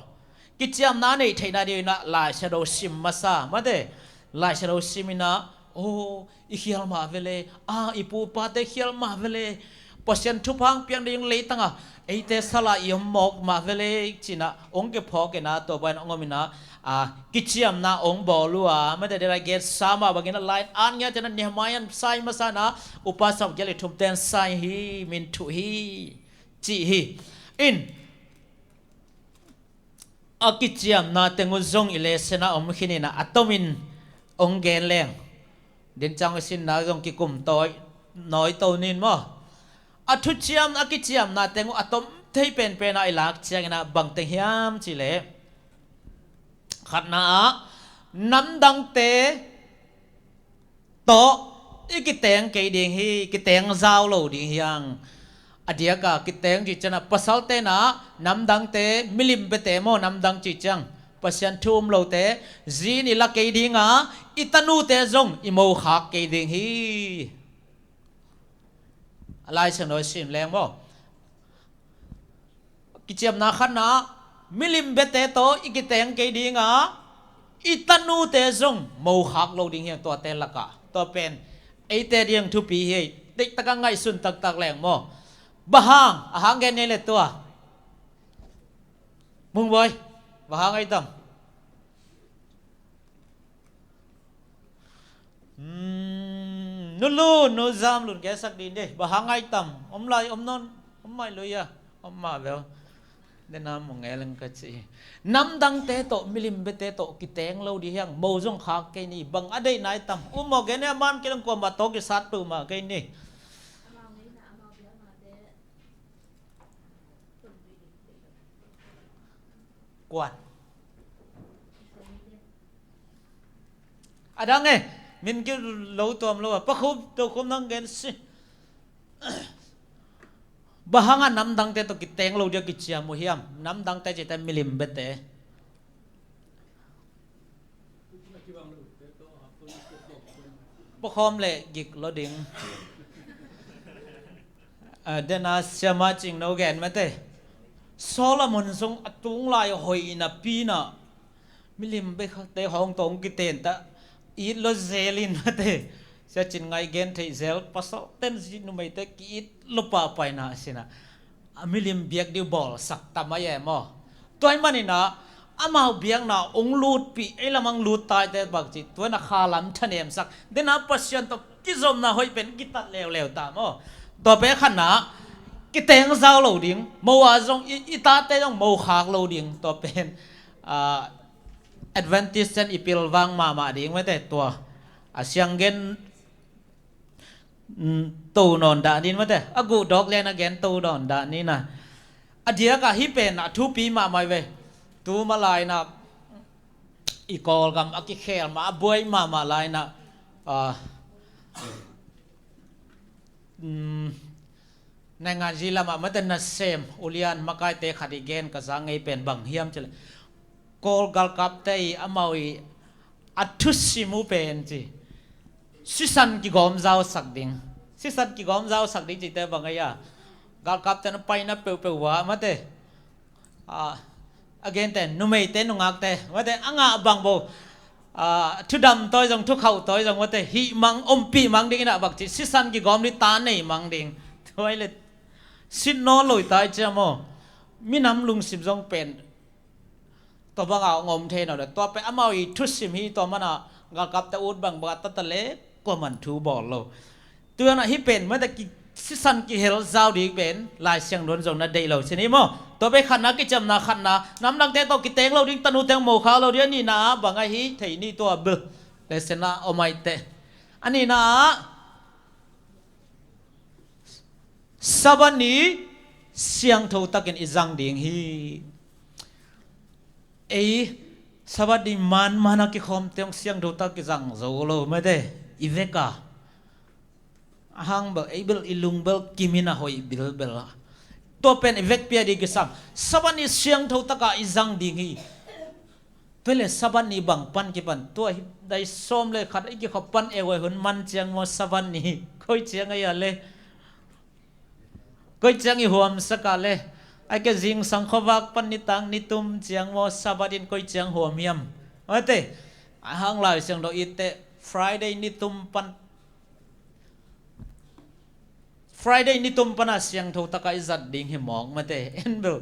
Kiciamna neih theihna ding inah Lai Siangtho sim masa, mate Lai Siangtho sim inah, aw, i khial mah vele, a, i pu i pate khial mah vele, Pasian thupha hong piak ding leitangah eite sal a i om mawk mah vele, ci-inah hong kiphawk inah tua bangin hong om inah, a, kiciamna hong bawl uh a, mate dela i gen sa mah bangin ah lai-in at ngiat inah Nehemiah in sai masa inah upa sawmgiat le thumte in sai hi, min thuh hi, cih hi. In a kiciamna teng uh zong i lesson ah om khin inah a tomin hong gen leng, din ciang i sinna zong kikum tawi nawi to ning maw. A thuciam, a kiciamna teng uh a tom thei penpen ah i lak ciang inah bang teng hiam cih leh, khatna ah namdangte tawh i kiteng kei ding hi, kiteng zau lo ding hi hang. A diaka kiteng cih ciangah pasalte inah namdangte, milim biate maw, namdang cih ciang Pasian thu um lote zi in i la kei ding a, i tanute zong i mokhak kei ding hi. A Lai Siangtho i sim leng maw. Kiciamna khatna ah milim biate tawh i kiteng kei ding a, i tanute zong mokhak lo ding hi hang tuate lakah. Tua pen eite ding thupi hi. Deihtak a ngaihsun taktak leng maw. Bang hang, a hang gen ni le tua. Mungbawi, bang hang ai tam. Hmm, nu Lun, nu Zam Lun gensak ding dih. Bang hang ai tam. Om lai, om nawn, om mai lui a. Om mah veu. Dena mong e leng ka ci. Namdangte tawh, milim biate tawh kiteng lo di hiang, mo zong khak kei ni, bang a deih nai tam. Um maw, gen e, man kei leng kuamah tawh kisat peuhmah kei ni. Kuan. A dang e, min ki lo tuam lo a, pakhum, tokhum nang gen si. Bang hanga namdangte tawh kiteng lo dia kiciam uh hiam? Namdangte cite milim biate. Pakhawm le gik lo ding. A, dena siama cing no gen mate. Solomon sung a tung lai hoihna pina. Milim biate hong tawh kiten ta. It lo zelin mate. Sia cin ngai gen thei zel. Pasal ten zi numeite ki it lo pa paina sina. A milim biak diu bawlsak tam a ia maw. Tua ahih manin ah, amau biakna ong lutpih, ei lamang lut taite bang ci, tua in a kha lam thanemsak. Dena Pasian tawh kizopna hoih pen kitat leuleu ta maw. Tua pen khatna, kiteng zau lo ding, mo a zong, i, i tate zong mo khak lo ding, tua pen, ah, Adventist ten i pilvang mahmah ding mate tua. A siang gen, mm, to nawn dah nin mate. A guh dawk lian a gen to nawn dah nin a. A diak ah hih pen a thupi mahmah ve. Tu ma lai na i Kawlgam a kikhel mah a buai mahmah lai na, ah, mm, naingan zi lamah mate nasem ulian makaite khat i gen ka za ngei pen bang hiam cih leh Kawl galkapte i amau i a thusim uh pen ci. Sisan kigawm zausak ding. Sisan kigawm zausak ding cite bang a ia. Galkapte na paina peuhpeuh uh ah mate. Ah, a gente, numeite, nungakte, mate, a ngah bang bo. Ah, thudam tawi zong, thukhauh tawi zong, mate, hih mang, ompih mang ding in ah bang ci, sisan kigawm ding, ta nei mang ding. Tua i le, sit nawn lo i ta i ciam aw. Minam lungsim zong pen. Tua bang a ong om thei nawn lo. Tua pen amau i thusim hi tua man a, galkapte ut bang bang a tata le, kuaman thu bawl lo. Tua na hih pen, mate ki sisan kihel zau ding pen, Lai Siangtho zong na deih lo. Sin hi maw? Tua pen khatna kiciamna khatna, namdangte tawh kiteng lo ding, tanu teng mo khak lo ding, a nihna bang ahi thei ni tua bel. Lesson ah om ai te. A nihna ah, Sabbath ni siangtho takin i zang ding hi. Ei, Sabbath ni manman a kikhawmte hong siangtho tak kizang zo lo, mate, i vek a. A hang bel, ei bel, i lung bel, kimin a hoih bilbel a. Tua pen i vekpi a ding kisam. Sabbath ni siangtho taka i zang ding hi. Tua le Sabbath ni bang pan kipan. Tua hi dai sawm le khat i kikhop pan e wai hun man ciang maw Sabbath ni. Koi ciang a ia le. Koi ciang i huamsak a le. Ai ke zingsang khuavak pan nitang nitum ciang maw Sabbath in koi ciang huam hiam. Mate. A hang Lai Siangtho i te Friday nitum pan. Friday nitum pan a siangtho taka i zat ding hi mawk mate. En bel.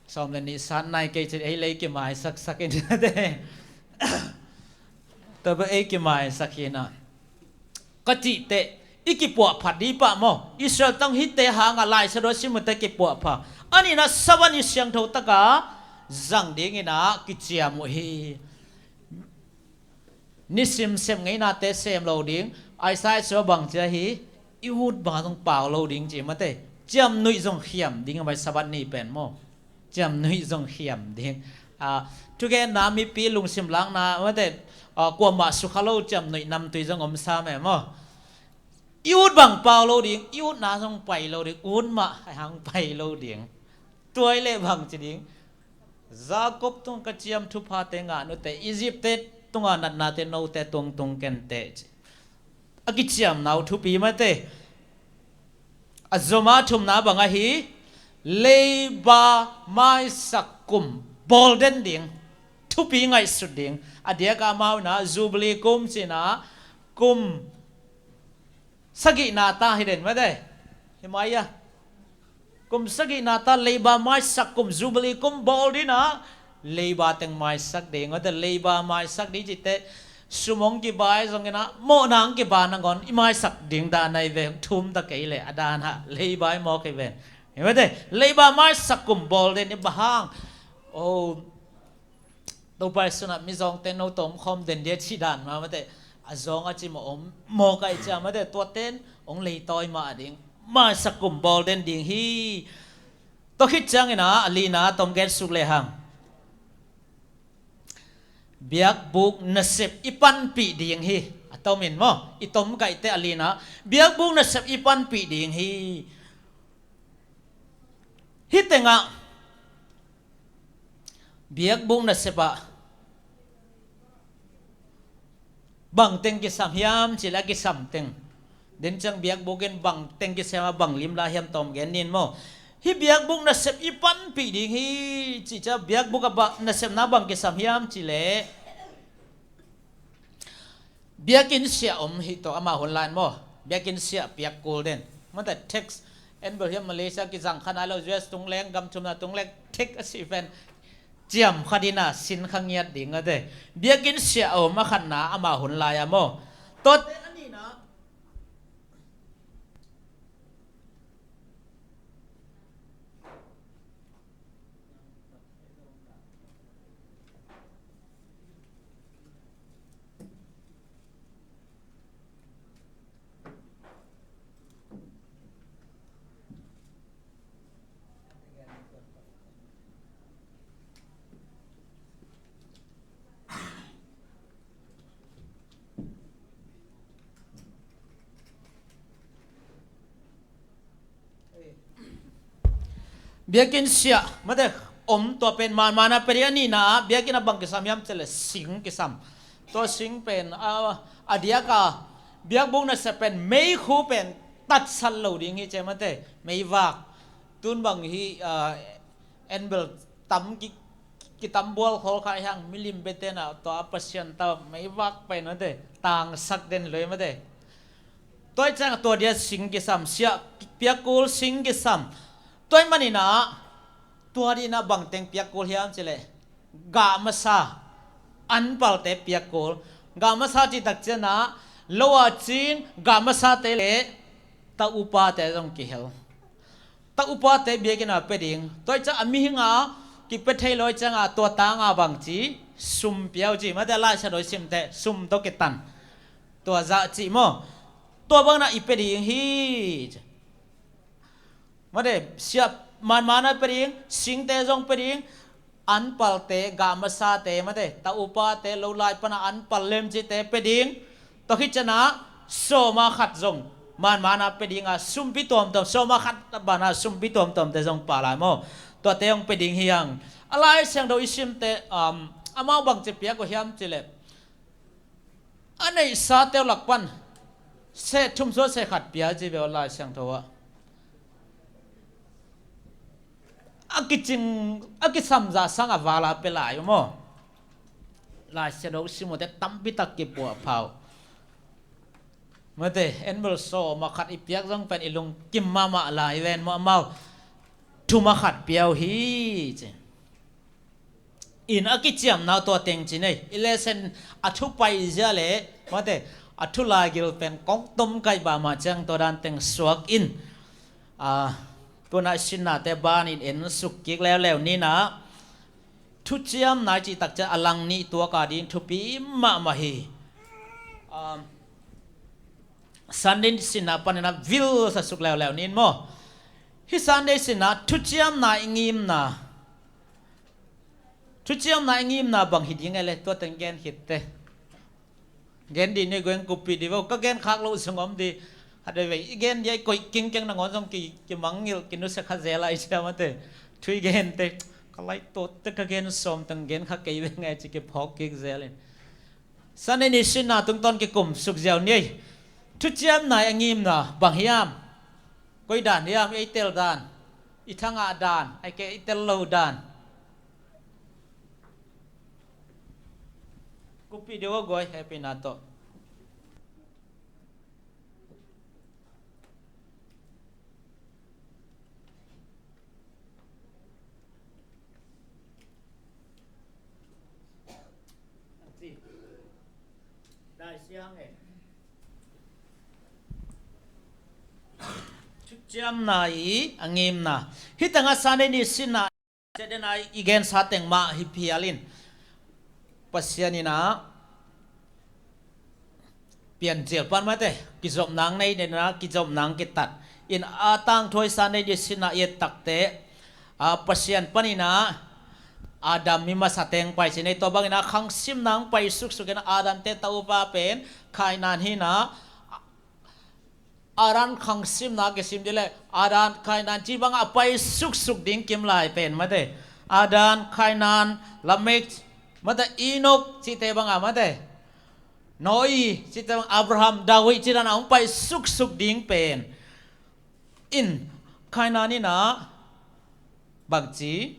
Sawm le nih sat nai kei cin ei le ei kimaisak sak in mate. Tua bel ei kimaisak hi na. Ka cih teh, i kipuahphat dih pah maw. Israel tang hite hanga Lai Siangtho sim uh teh kipuahpha. A nihna Sabbath ni siangtho taka zang ding in ah kiciam uh hi. Nisim sem ngeinate sem lo ding. Isaiah sua bang cia hi. I ut bang zong pau lo ding ci mate. Ciamnuih zong khiam ding a mai Sabbath ni pen maw. Ciamnuih zong khiam ding. Ah, thugenna mipi lungsim lakna mate, ah, kuamah sukha lo ciamnuih namtui zong om sa me maw. I ut bang pau lo ding, i utna zong pai lo ding, ut mah hai hang pai lo ding. Tuai le bang ci ding. Jacob tung ka ciam thuphate ngah nute, Egypt te tunga natnate note tung tung kente ci. A kiciamna uh thupi mate. A zoma thumna bang ahi, leiba maisak kum bawl den ding, thupi ngaihsut ding. A diaka amau na Jubilee kum cina kum sagihna ta hi den mate. Hi mai a. Kum sagihna ta leiba maisak kum Jubilee kum bawl dina. Leiba teng maisak ding, mate leiba maisak ding cite. Sumong kibai zong ina, mawhnang kiba nangon, i maisak ding dan ai ve, thum ta kei le, a dan ha, leiba i mawk i ve. Hi mate, leiba maisak kum bawl den hi bang hang. O, Topa Jesu in ah mizawngte no tawh om khawm den dia ci dan mah mate. A zawng a cim a om mawk ahih ciang mate, tuate in hong leitawi mah ding. Maisak kum bawl den ding hi. Tua khit ciangin ah a lina tawm gen suk lehang, biakbuk nasep i panpih ding hi. A tomin maw, i tom kaihte a lina, biakbuk nasep i panpih ding hi. Hih tengah biakbuk nasep ah bang teng kisam hiam cih leh a kisam teng. Den ciang biakbuk in bang teng kisam a bang lim lai hiam tawm gen ning maw. Hih biakbuk nasep i panpih ding hi cih ciang biakbuk a ba nasepna bang kisam hiam cih leh biakinn siah om hi tawh amau hun lai maw. Biakinn siah piak kul den. Mate, tax, en bel hiam Malaysia kizang kha nai lo, U S tung leng, gam thumna tung leng, tax a sih pen ciam kha ding a, sin kha ngiat ding a te. Biakinn siah a om a khatna amau hun lai a maw. Tuate a nihna Biakinn siah mate om, tua pen manmana pia ding. A nihna ah biakinn a bang kisam hiam cih leh sing kisam. Tua sing pen a, a diak a biakbuk nasep pen meikhu pen tatsat lo ding hi ci mate, meivak. Tun bang hi, a, en bel tam ki, kitam bual khol kha hi hang, milim biate in ah tua Pasian ta meivak pen mate tangsak den loi mate. Tua ahih ciang tua dia sing kisam, siah piak kul, sing kisam. Tua ahih manin ah tua ding in ah bang teng piak kul hiam cih leh gah masa, anpalte piak kul. Gah masa cih tak ciang ah lo a cin gah masate leh ta upate zong kihel. Ta upate biakinn ah pia ding. Tua ahih ciang a mihing a kipia thei lo ahih ciang a tua tang a bang ci, sum pia uh ci mate, Lai Siangtho i sim teh sum tawh kitan. Tua zah cih maw. Tua bang in ah i pia ding hi. Mate, siah manmana pia ding, singte zong pia ding, anpalte, gah masate mate, ta upate, lo lai pan a anpal lemcite pia ding. Tua khit ciang ah sawm a khat zong manmana pia ding a, sumpi tuamtuam, sawm a khat ban a sumpi tuamtuamte zong pia lai maw. Tuate zong pia ding hi hang. A Lai Siangtho i sim teh, um, amau bang ci piak uh hiam cih leh a neihsate uh lak pan seh thum suah seh khat pia ci ve uh Lai Siangtho ah. A kicing, a kisam zah sang a val a pia lai uh maw. Lai Siangtho sim uh teh tampi tak kipuah pha uh. Mate, en bel sawm a khat i piak zong pen i lungkim mahmah lai ven maw, amau thum a khat pia uh hi ci. In a kiciamna uh tua teng ci nei. I lesson a thu paizia leh mate, a thu laigil pen kong tom kaih bang mah ciang tua dan teng suak in. A, tun ah sinnate ban in en suk kik leuleu ni in ah. Thuciamna i cih tak ciang a lang nih tuak a ding thupi mahmah hi. Um, Sunday sinna panin ah vil sa suk leuleu ni in maw. Hih Sunday sinna thuciamna i ngimna. Thuciamna i ngimna bang hi ding e le, tua teng gen khit teh. Gen dih ni gueng, kuppih dih vo, ka gen khak loh zong om dih. Khat veivei i gen dih a i koih kingkeng nangawn zong ki, kimangngilh, kinusia kha zel a i cia mate. Thu i gen teh ka laih tawh teh ka gen sawm teng gen kha kei ve ngai ci kiphawk kik zel in. Sunday ni sinna tungtawn kikum suk ziau ni ei. Thuciamna i a ngimna bang hiam? Koi dan hiam? Ei tel dan, i thangah dan, ai ke ei tel lo dan. Kuppih dih vo guai, hehpihna tawh. Lai Siang e. Thu, Ciamna i a ngimna. Hih tengah Sunday ni sinna, sia dena i gensa teng mah hi phial in, Pasian in ah piancil pan mate, kizopna nei dena, kizopna kitat in, a tangthu-a Sunday ni sinna i et takte, a, Pasian panin ah Adam mi masa teng pai ci nei. Tua bangin ah khang simna pai suksuk in, Adam te tapa pen Kainan hi-in ah, Adam khang simna kisim dih leh, Adam, Kainan ci bangah a pai suksuk ding kim lai pen mate, Adam, Kainan, Lamek, mate, Enok cihte bangah mate, Noah cihte bang, Abraham, David cih dan a hong pai suksuk ding pen in, Kainan in ah bangci,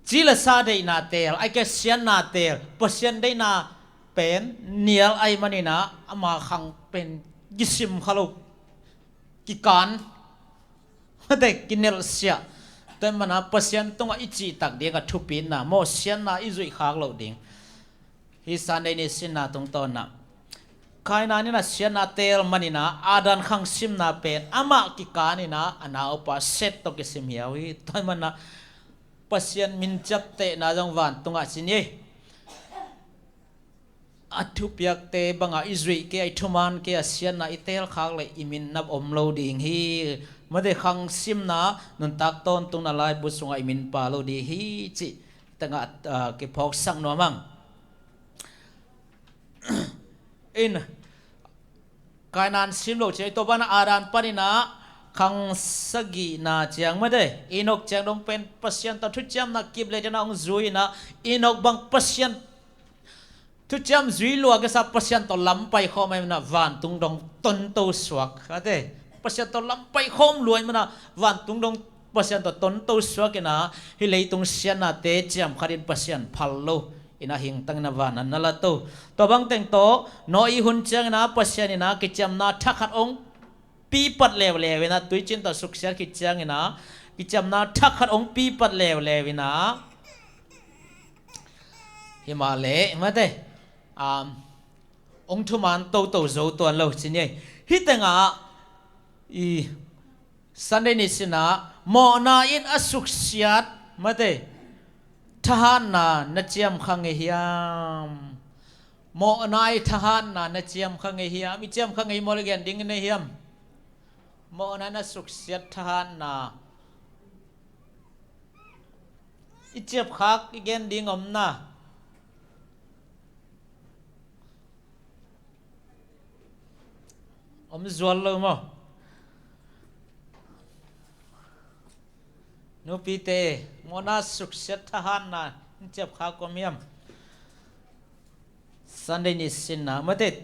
ci le sa deihna teel, ahih kei leh siatna teel, Pasian deihna pen nial ahih manin ah ama khang pen kisim kha lo, kikan, mate, kinelhsiah. Tua ahih manin ah Pasian tungah i cihtak ding a thupitna maw, siatna i zuih khak loh ding. Hih Sunday ni sinna tungtawn ah Kainan in ah siatna teel manin ah Adam khang simna pen amah kikan in ah a naupa Seth tawh kisim hi a, uh hi. Tua ahih manin ah Pasian min ciaptehna zong vantungah ci ni. A thupiakte bangah i zuih kei a, i thuman kei a, siatna i teel khak leh i min na om lo ding hi. Mate, khang simna nuntak tawntungna laibu sungah i min pha lo ding hi cih tengah, ah, kiphawksak nuam ing. In, Kainan sim lo ciang, tua banah Adam panin ah khang sagihna ciang mate, Enok ciang dong pen Pasian tawh thuciamna kip le dena hong zui in ah, Enok bang Pasian thuciam zui lua kisa, Pasian tawh lam paikhawm ahih manin ah vantung dong tonto suak, mate, Pasian tawh lam paikhawm lua ahih manin ah vantung dong Pasian tawh tonto suak in ah, hih leitung siatnate ciam khat in Pasian phal lo in ah hingtang in ah van ah na la to. Tua bang teng tawh Noah hun ciangin ah Pasian in ah kiciamna thakhat hong pipat leuleu in ah, tuicin tawh suksiat khit ciangin ah kiciamna thakhat hong pipat leuleu in ah, himahleh mate, um, hong thuman toto zo tuan lo ci ni. Hih tengah i Sunday ni sinna, mawhna in a suksiat mate, thahatna na ciamkha ngei hiam? Mawhna i thahatna na ciamkha ngei hiam? I ciamkha ngei maw le gen ding i nei hiam? Mawhna in a suksiat thahatna i ciapkhak, i gen ding om na? Om zual lo maw? Nupite, mawhna suksiat thahatna in ciapkhak om hiam? Sunday ni sinna mate,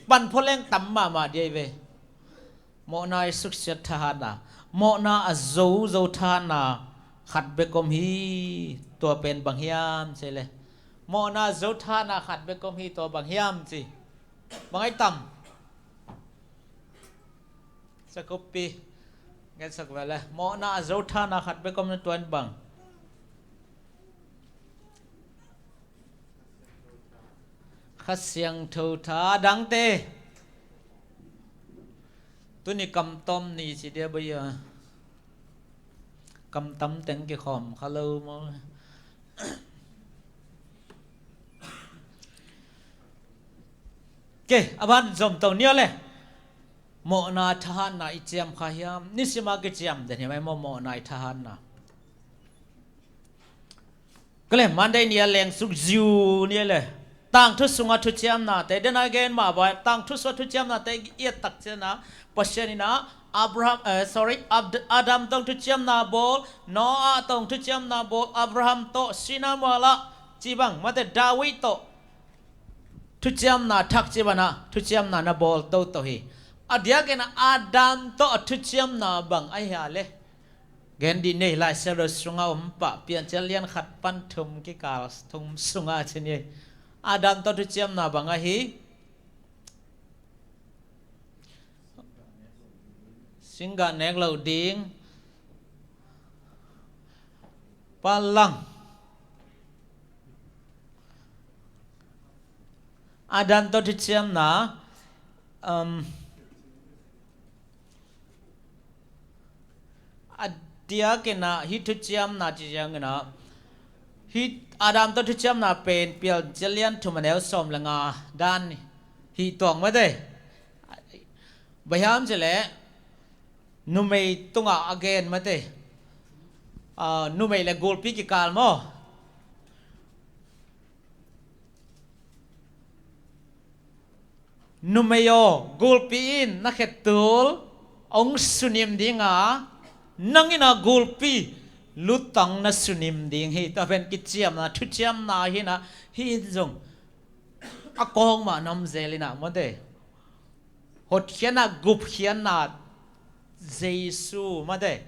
pan pholeng tam mahmah dih ve. Mawhna i suksiat thahatna, mawhna a zozo thahatna khat bek om hi, tua pen bang hiam ci le. Mawhna a zo thahatna khat bek om hi, tua bang hiam ci. Bang ai tam? Sakupi, gen sak ve le. Mawhna a zo thahatna khat bek om na, tua in bang? Kha Siangtho tha, dangte. Tuni kam tom ni ci dia bai a. Kam tam teng kikhawm kha lo maw? Ke, a ban zom to ni a le. Mawhna thahatna i ciam kha hiam? Nisima kiciam den hiam ai maw, mawhna i thahatna? Kale, Monday ni a lengsuk ziu ni a le. Tangthu sunga thuciamnate, den a gen mah bai, tangthu sunga thuciamnate i et tak ciangin a, Pasian in a, Abraham, eh, sorry, Ab-, Adam tawh thuciamna bawl, Noah tawh thuciamna bawl, Abraham tawh Sinai mual ah, ci bang, mate David tawh thuciamna thak ci bang a, thuciamna na bawl toto hi. A diakin a Adam tawh a thuciamna bang ahi a le. Gen dih nei, Lai Siangtho sunga om pah, Piancil lian khat pan thum kikal thum sunga ci ni. Adam tawh thuciamna bang ahi. Singgah nek lo ding. Palang. Adam tawh thuciamna. Um, a diakin ah hih thuciamna ci ciangin ah, hih Adam tawh thuciamna pen Piancil lian thum a neu sawm le nga dan hi tuang mate. Bang hiam cih leh numei tungah a gen mate. Ah, numei le gulpi kikal maw? Numei aw, gulpi in na khettul hong sunim ding a, nang in ah gulpi lutang na sunim ding hi. Tua pen kiciamna, thuciamna hi in ah, hih in zong a kawng mah na om zel in ah mate. Hotkhiatna, gupkhiatna, Jesu mate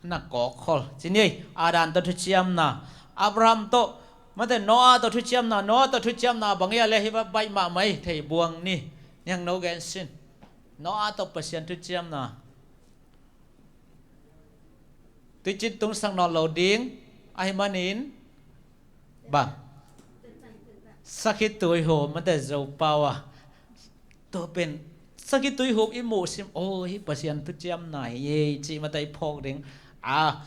na kawk khol. Ci ni, Adam tawh thuciamna, Abraham tawh mate, Noah tawh thuciamna, Noah tawh thuciamna bang hia le hih va baih mahmah hi, thei buang ni. Niang no gen sin. Noah tawh Pasian thuciamna. Tuicin tungsak nawn lo ding ahih manin bang, sakhituihup mate, Zopau a. Tua pen sakhituihup i muhsim, aw, hih Pasian thuciamna hi ei cih mate i phawk ding. A,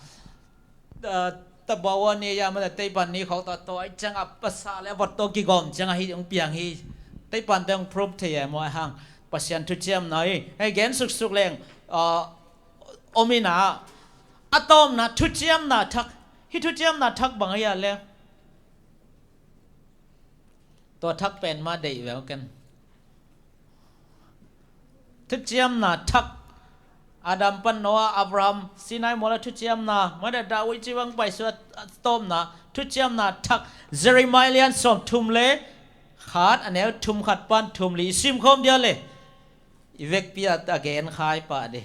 a, tabawa ni a mate, teipan ni khawng tawh, tua i ciangah pasa le a vot tawh kigawm ciangah hih hong piang hi. Teipan te hong proof thei e maw, a hang Pasian thuciamna hi. Hei, gen suksuk leng, a, om in ah, a tawpna thuciamna thak. Hih thuciamna thak bang hia le? Tua thak pen mah deih ve ken. Thuciamna thak. Adam pan Noah, Abraham, Sinai mual ah thuciamna, mate, David civang paisuak a tawpna thuciamna thak. Jeremiah lian sawm thum le khat a neu thum khat pan thum li i sim khawm dia le. I vekpi ah a gen khai pah dih.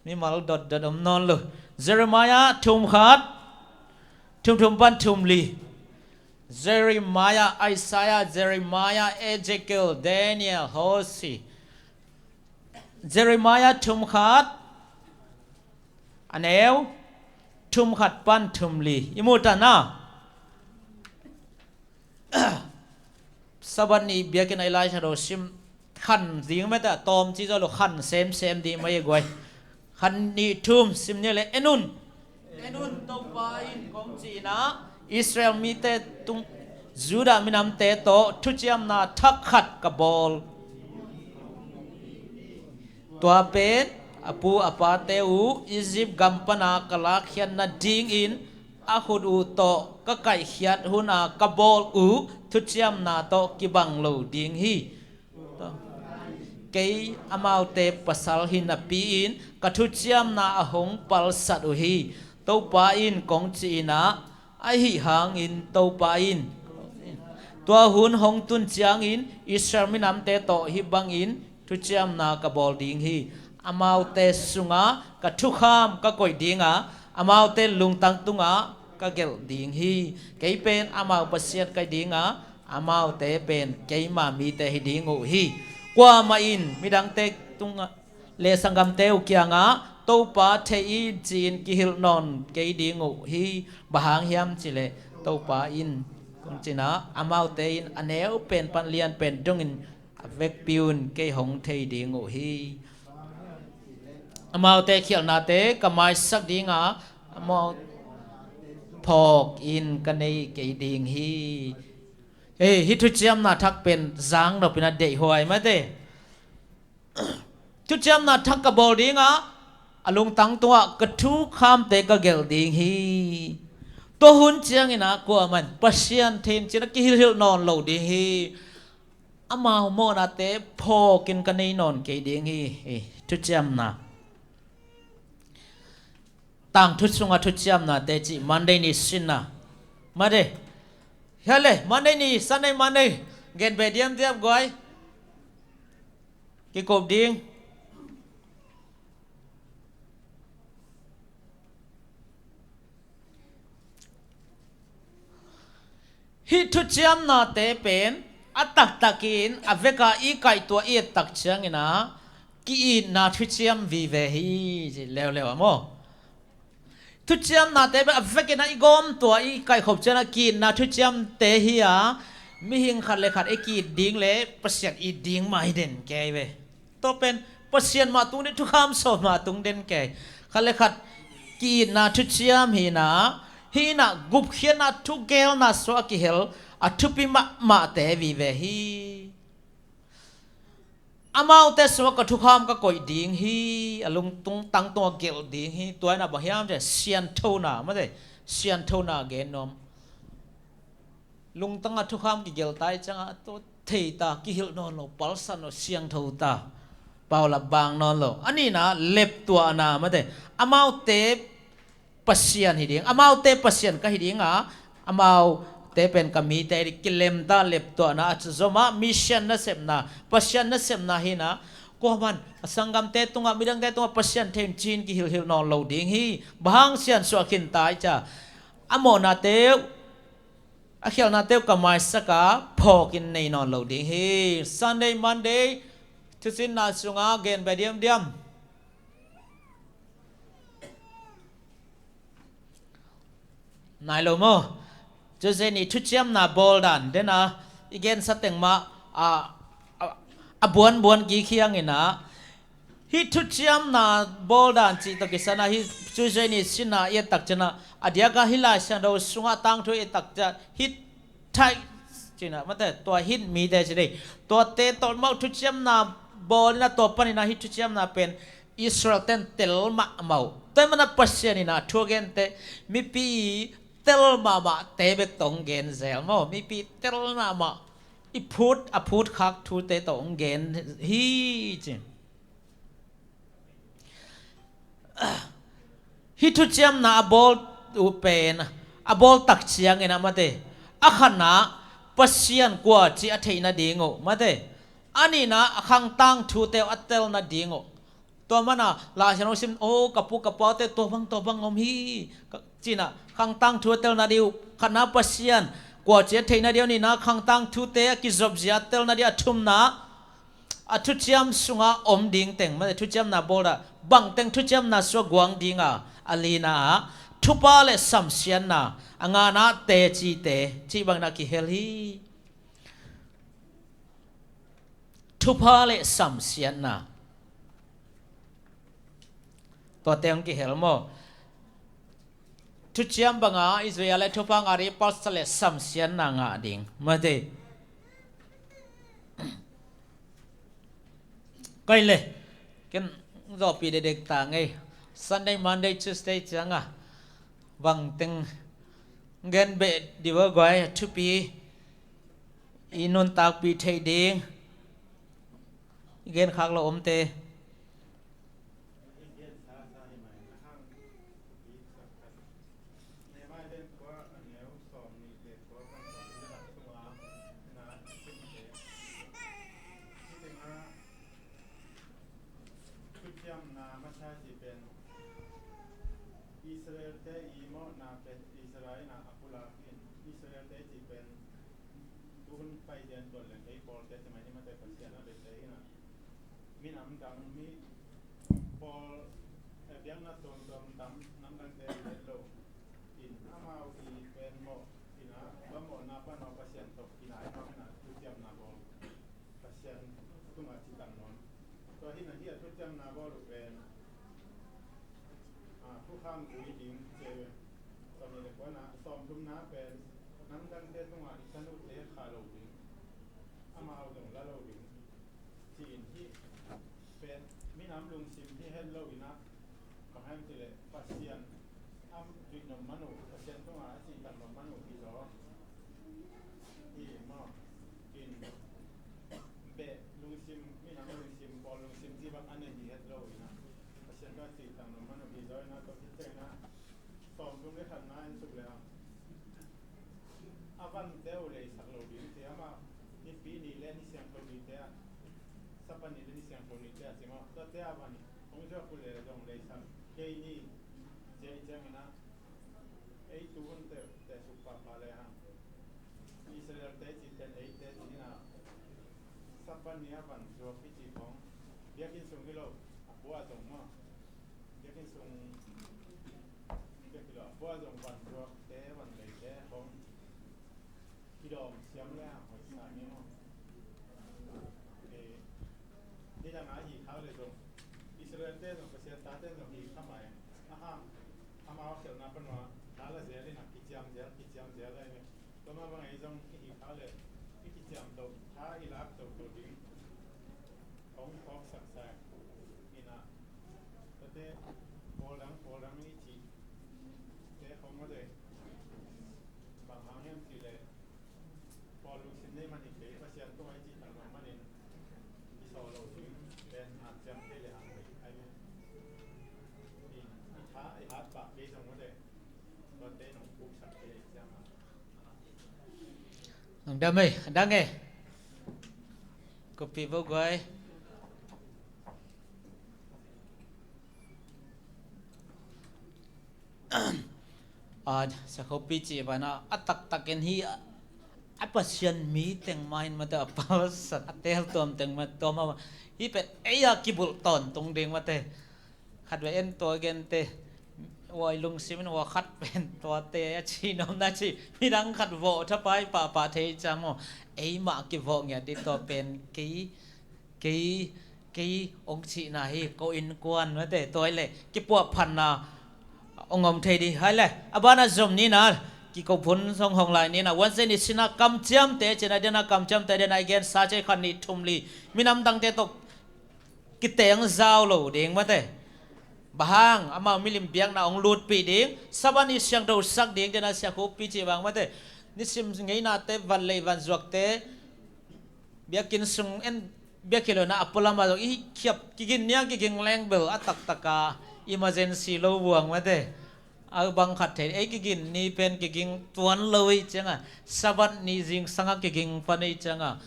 Mimal dotdot om nawn lo. Jeremiah thum khat, thum thum pan thum li. Jeremiah, Isaiah, Jeremiah, Ezekiel, Daniel, Hosea. Jeremiah thum khat a neu thum khat pan thum li. I mu ta na. Sabbath ni biakinn ah i Lai Siangtho sim khan ding mate, tawm ci zaw lo, khan semsem ding mah hi guai. Khan nih thum sim ni le, en un. En un, Topa in kong ci in ah, Israel mite tung, Judah minamte tawh thuciamna thak khat ka bawl. Tua pen a pu a pate uh Egypt gam pana ka lakkhiat nadingin a khut uh tawh ka kaihkhiat hun a ka bawl uh thuciamna tawh kibang lo ding hi. Kei amaute pasal hi napi-in ka thuciamna a hong palsat uh hi. Topa in kong ci in ah, ahi hangin Topa in, tua hun hong tun ciangin Israel minamte tawh hih bangin thuciamna ka bawl ding hi. Amaute sungah ka thukham ka koih ding a, amaute lungtang tungah ka gelh ding hi. Kei pen amau Pasian ka hi ding a, amaute pen keima mite hi ding uh hi. Kuamah in midangte tungah le sanggamte uh kiangah Topa thei in ci-in kihilh nawn kei ding uh hi. Bang hang hiam cih leh Topa in kong ci in ah, amaute in a neu pen pan lian pen dongin a vekpi un kei hong thei ding uh hi. Amaute khialhnate ka maisak ding a, amau phawk in ka nei kei ding hi. Hei, hih thuciamna thak pen zang nopin a deihhuai mate. Thuciamna thak ka bawl ding a, a lungtang tungah ka thukhamte ka gelh ding hi. Tua hun ciangin ah kuamah in Pasian thei in ci-in a kihilhhilh nawn lo ding hi. Amau mawhnate phawkin ka nei nawn kei ding hi. Hi, thuciamna. Tangthu sungah thuciamnate cih Monday ni sinna. Mate. Hia le, Monday ni, Sunday Monday. Gen be diamdiam guai. Kikup ding. Hih thuciamnate pen a taktakin a veka i kaihtuah i et tak ciangin ah ki-itna thuciam vive hi, ci leuleu ah maw? Thuciamnate pen a vekin ah i gawmtuah i kaihkhop ciangin ah ki-itna thuciamte hi a, Mihing khat le khat i ki-it ding le Pasian it ding mah hi den kei ve. Tua pen Pasian mah tung den, thukham sawm mah tung den kei. Khat le khat ki-itna thuciam hi-in ah, hi-in ah gupkhiatna thugelna sungah kihel a thupi mahmahte vive hi. Amaute sungah ka thukham ka koih ding hi, a lungtang tungah gelh ding hi. Tua in ah bang hiam cih leh sianthona, mate, sianthona gen nuam. Lungtang a thukham kigelh ta i ciangah, tua thei ta, kihilh nawn lo, palsat nawn lo, siangtho ta, paulap bang nawn lo. A nihna, leptuahna, mate, amaute Pasian hi ding, amaute Pasian ka hi ding a, amaute pen ka mite hi ding, kilem ta, leptuahna a zom a, mission nasepna, Pasian nasepna hi-in ah, kuaman a sanggamte tungah, midangte tungah Pasian thei un ci-in kihilhhilh nawn lo ding hi. Bang hang, siansuah khin ta i ciah, a mawhnate uh, a khialhnate uh ka maisak a, phawkin nei nawn lo ding hi. Sunday, Monday thuciamna sungah gen beh diamdiam. Nai lo maw? Tuesday ni thuciamna bawl dan den a, i gensa teng mah a, a, a buanbuan kik hi hangin ah, hih thuciamna bawl dan cih tawh kisai-in ah, hih Tuesday ni sin a i et tak ciangin ah, a diak a hih Lai Siangtho sungah tangthu i et tak ciang, hih tithe ci-in ah, mate, tua hih mite ci dei, tuate tawh mah thuciamna bawl in ah, tua panin ah hih thuciamna pen Israel ten tel mahmah uh. Tua ahih manin ah Pasian in ah thu a gente, mipi tel mahmahte bek tawh hong gen zel maw? Mipi tel mahmah, i phut, a phut khak thute tawh hong gen hi ci. Hih thuciamna a bawl uh pen, a bawl tak ciangin ah, mate, a khatna, Pasian kua cih a theih nading uh, mate, a nihna, a khang tangthute uh a tel nading uh. Tua manin ah Lai Siangtho sim, oh, ka pu ka paute tua bang, tua bang om hi, ka, ci-in ah khang tangthu a tel nading uh. Khatna, Pasian kua cih a theih nading uh. Nihna, khang tangthute a kizopzia a tel nading uh. A thumna, a thuciam sungah om ding teng, mate, thuciamna bawl a, bang teng thuciamna sungah guang ding a, a lina ah thupha le samsiatna, a ngana tecite, cih bangin ah kihel hi. Thupha le samsiatna, tuate hong kihel maw? Thuciam banga i zui a leh thupha ngah ding, palsat le samsiatna ngah ding, mate. Kei le, ken zawhpih dekdek ta ngei. Sunday, Monday, Tuesday ciangah bang teng gen beh dih uh a, guai, a thupi i nuntakpih theih ding i genkhak lo omte. Thuciamna masa cih pen Israel-te i mawhna pen Israel in a pulak in, Israel-te cih pen tuhun pai dian tuan leng ei pawlte ci mai ni, mate, Pasian a bette in a, minam dang, mi pawl, eh, biakna tuamtuam tam, namdangte i het lo in, amau i pen mawh in a, va mawhna pan aw Pasian tawh kinai mawh in a, thuciamna bawl, Pasian tungah citang nawn. Tua hi-in a, hih a thuciamna bawl uh pen, ah, thukham zui ding ci ve. Tua ni le kuana, sawmthumna pen namdangte tungah i tanute khah lo ding, amau zong la lo ding, ci-in hih pen minam lungsim hi het lo in a, bang hiam cih leh Pasian a zuih nop man uh, Pasian tungah a cihtak nop man uh hi zaw hi maw? In beh lungsim, minam lungsim, pawl lungsim cih bang a nei hi het lo in a, Pasian tungah cihtak nop man uh hi zaw in a, tua khit ciangin a sawmthum le khatna en suk le hang, a vante uh leisak lo ding ci, amah Nipi ni le Ni Siangtho nite ah, Sabbath ni le Ni Siangtho nite ah ci maw? Tuate a van hong zuak uh le zong leisak kei ni, ci ahih ciangin a, ei tuhun teh, teh suk pahpah le hang, Israel-te cih pen eite cih in a, Sabbath ni a van zuak i cih khawng, biakinn sung hi lo, a pua zong maw, biakinn sung bek hi lo, a pua zong van zuakte, van leite khawng kidawm siam le hang hoih Nidang a hi khak le zong Israel te zong Pasian tate zong hi kha mai. Ahang amau a khelhna panua tha la zel in a kiciam zel kiciam zel lai ve. Tua mah bang ei zong i hi khak le i kiciam to tha i lak to to ding. Hong phawksak sa in a tate pawl dang pawl dang i cih te hong a dei. Bang hang hiam cih le Paul lungsim nei man hi kei Pasian tungah i cih tak lo manin i sawl lo ding pen hang ciam kei le hang kei ai ve. I, i tha i hat pah kei zong mawte tuate nong puksak kei ciam a. Nong dam ei, dang ei. Kopi bo guai. A, sakhopi cih banah a taktakin hi a, a Pasian mi teng mah in mate a palsat a teltuam teng mah tuam a hi pen ei a kibulh tawntung ding mate. Khat ve en tua gente ua i lungsim in ua khat pen tuate a cihnopna cih midang khat vawh thapai pahpah thei ciang maw? Ei mah kivawh ngiat dih tua pen kei kei kei ong cihna hi ko innkuan mate tua hi le kipuahphatna ong om thei dih hai le a banah zom nina kiko phun song hong lai nina wanse ni sina kamciamte cina dena kamciamte dena i gen sa cei khat nih thum li minam dangte tawh kiteng zau lo ding mate. Bahang amau milim biakna ong lutpih ding saban i siangtho sak ding dena siakhupi cih bang mate. Nisim ngeinate van lei van zuakte biakin sung en biakilona a pualama zong i khiap kigin nia kiging leng bel a taktaka emergency lo buang mate. A bang khat thei ei kigin ni pen kiging tuan lo i cianga sabat ni zingsanga kiging pan i cianga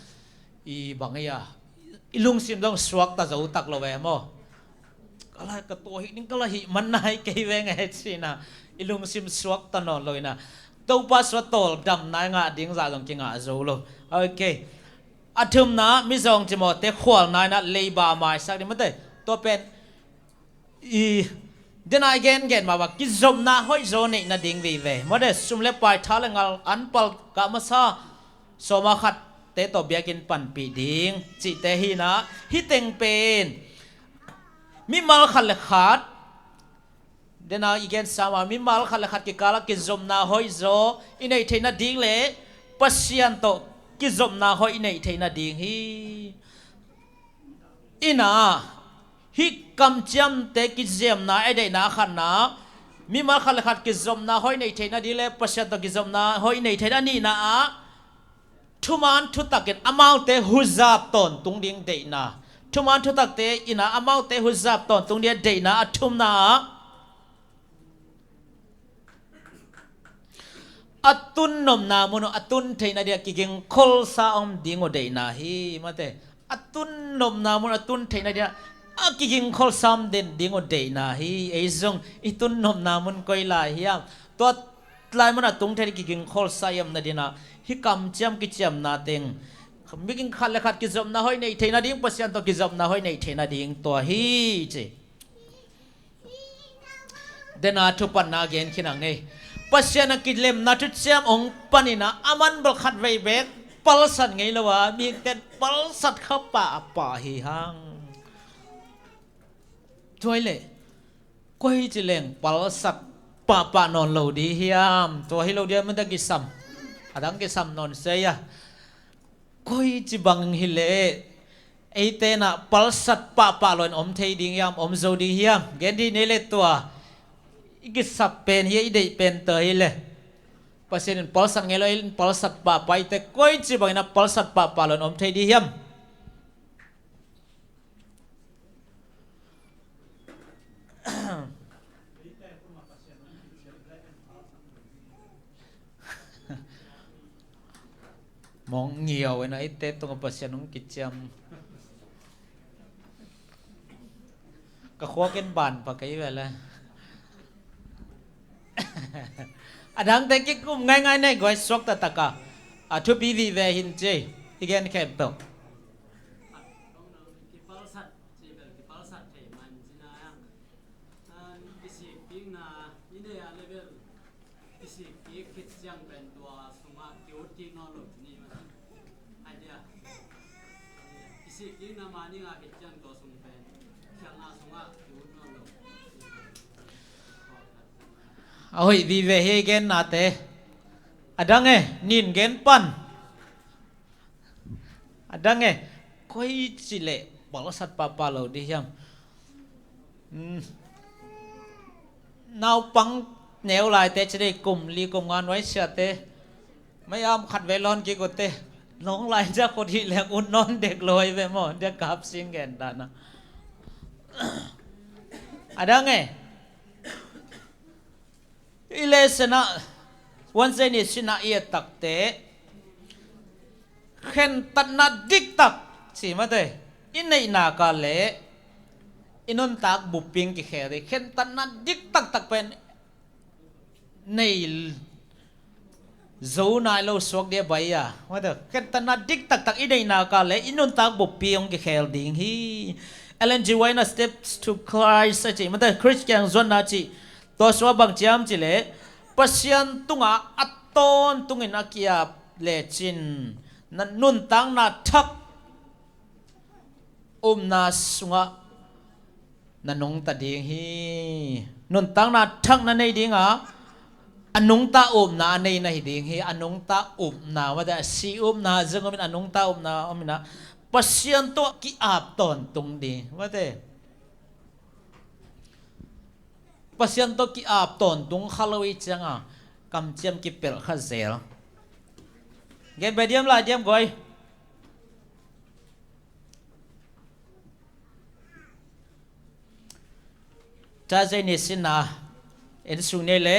i bang i a i lungsim zong suakta zo tak lo ve maw? Kala ka tua hi ding kala hi man nai kei ve ngai cina i lungsim suakta nawn lo ina Topa suat tawl dam nai ngah ding zah zong kingah zo lo. Ok. A thumna mizawng cimawte khual naina leiba maisak ding mate. Tua pen i dena i gengen mah bang kizopna hoih zaw neih nading vive mawte sum le pai tha le ngal an pal kah masa sawma khatte tawh biakinn panpih ding cihte hina hiteng pen mimal khat le khat dena i gen sama mimal khat le khat kikala kizopna hoih zaw i neih theih nading le Pasian tawh kizopna hoih i neih theih nading hi. Ina hih kamciamte kiziamna a deihna a khatna mimal khat le khat kizopna hoih nei theihna ding le Pasian tawh kizopna hoih nei theihna a nihna ah thuman thutakin amaute huzap tawntung ding deihna thuman thutakte ina amaute huzap tawntung ding a deihna a thumna ah a tun nopna mun uh a tun theihna dia kiging kholsa om ding uh deihna hi mate. A tun nopna mun a tun theihna dia a kiging kholsa om den ding uh deihna hi. Ei zong i tun nopna mun koi lai hiam? Tua lai mun a tung theih kiging kholsa i omna dina hi kamciam kiciamna teng miking khat le khat kizopna hoih neih theihna ding Pasian tawh kizopna hoih neih theihna ding tua hi ci. Dena thupatna gen khin ang ei. Pasian a kilemna thuciam ong panina a man bel khat vei bek palsat ngei lo a mihingten palsat kha pahpah hi hang. Tuai le koi ci leng palsat pahpah nawn lo di hiam? Tua hi lo dia mita kisam a dang kisam nawn sei a. Koi ci bang hi le eite na palsat pahpah loin om thei ding hiam om zo ding hiam? Gen di nei le tua i kisap pen hi a i deih pen ta hi le Pasian in palsat ngei lo in palsat pahpah ite koi ci bangin a palsat pahpah loin om thei ding hiam? Mong ngiau ina ite tunga Pasian ung kiciam. Ka khuak in ban pa kei vele. A dangte kikum ngaingai nei guai suak tataka a thupi vive hin ci i gen khempeuh. Kisik kik na i nei a level kisik kik khit ciang pen tua sungah ki ut kik nawn lo ci ni ma. A hoih vive hi gennate. A dang e, nin gen pan. A dang e, koi cileh balsat pahpah lo dih hiam? Hmm. Naupang neu laite ci dei, kum li kum nga nuai siate. Mai am khat vei lawn kik uh te. Nawng lai cia khut hih leng ut nawn dek lo hi ve maw, dia kap sing gen dan a. A dang e. I lesson ah, Wednesday ni sin ah i et takte, khentatna diktak ci mate, i neihnak ah le i nuntak bup in kikhel ding. Khentatna diktaktak pen nei zo nai lo suak dia bai a. Mate, khentatna diktaktak i neihnak ah le i nuntak buppi hong kikhel ding hi. Ellen G. White in a Steps to Christ a ci, mate, Khrist kiang zuanna ci. Tua sua bang ciam ci le, Pasian tungah a tawntungin a ki-ap lecin na nuntakna thak upna sungah na nungta ding hi. Nuntakna thak na nei ding a, a nungta upna a nei na hi ding hi. A nungta upna, mate, a si upna zong om in, a nungta upna om in a, Pasian tawh ki-ap tawntung ding, mate. Pasian tawh ki-ap tawntung kha lo i cianga kamciam kipelh kha zel. Gen beh diam lai diam guai. Ca zei ni sinna en sung nei le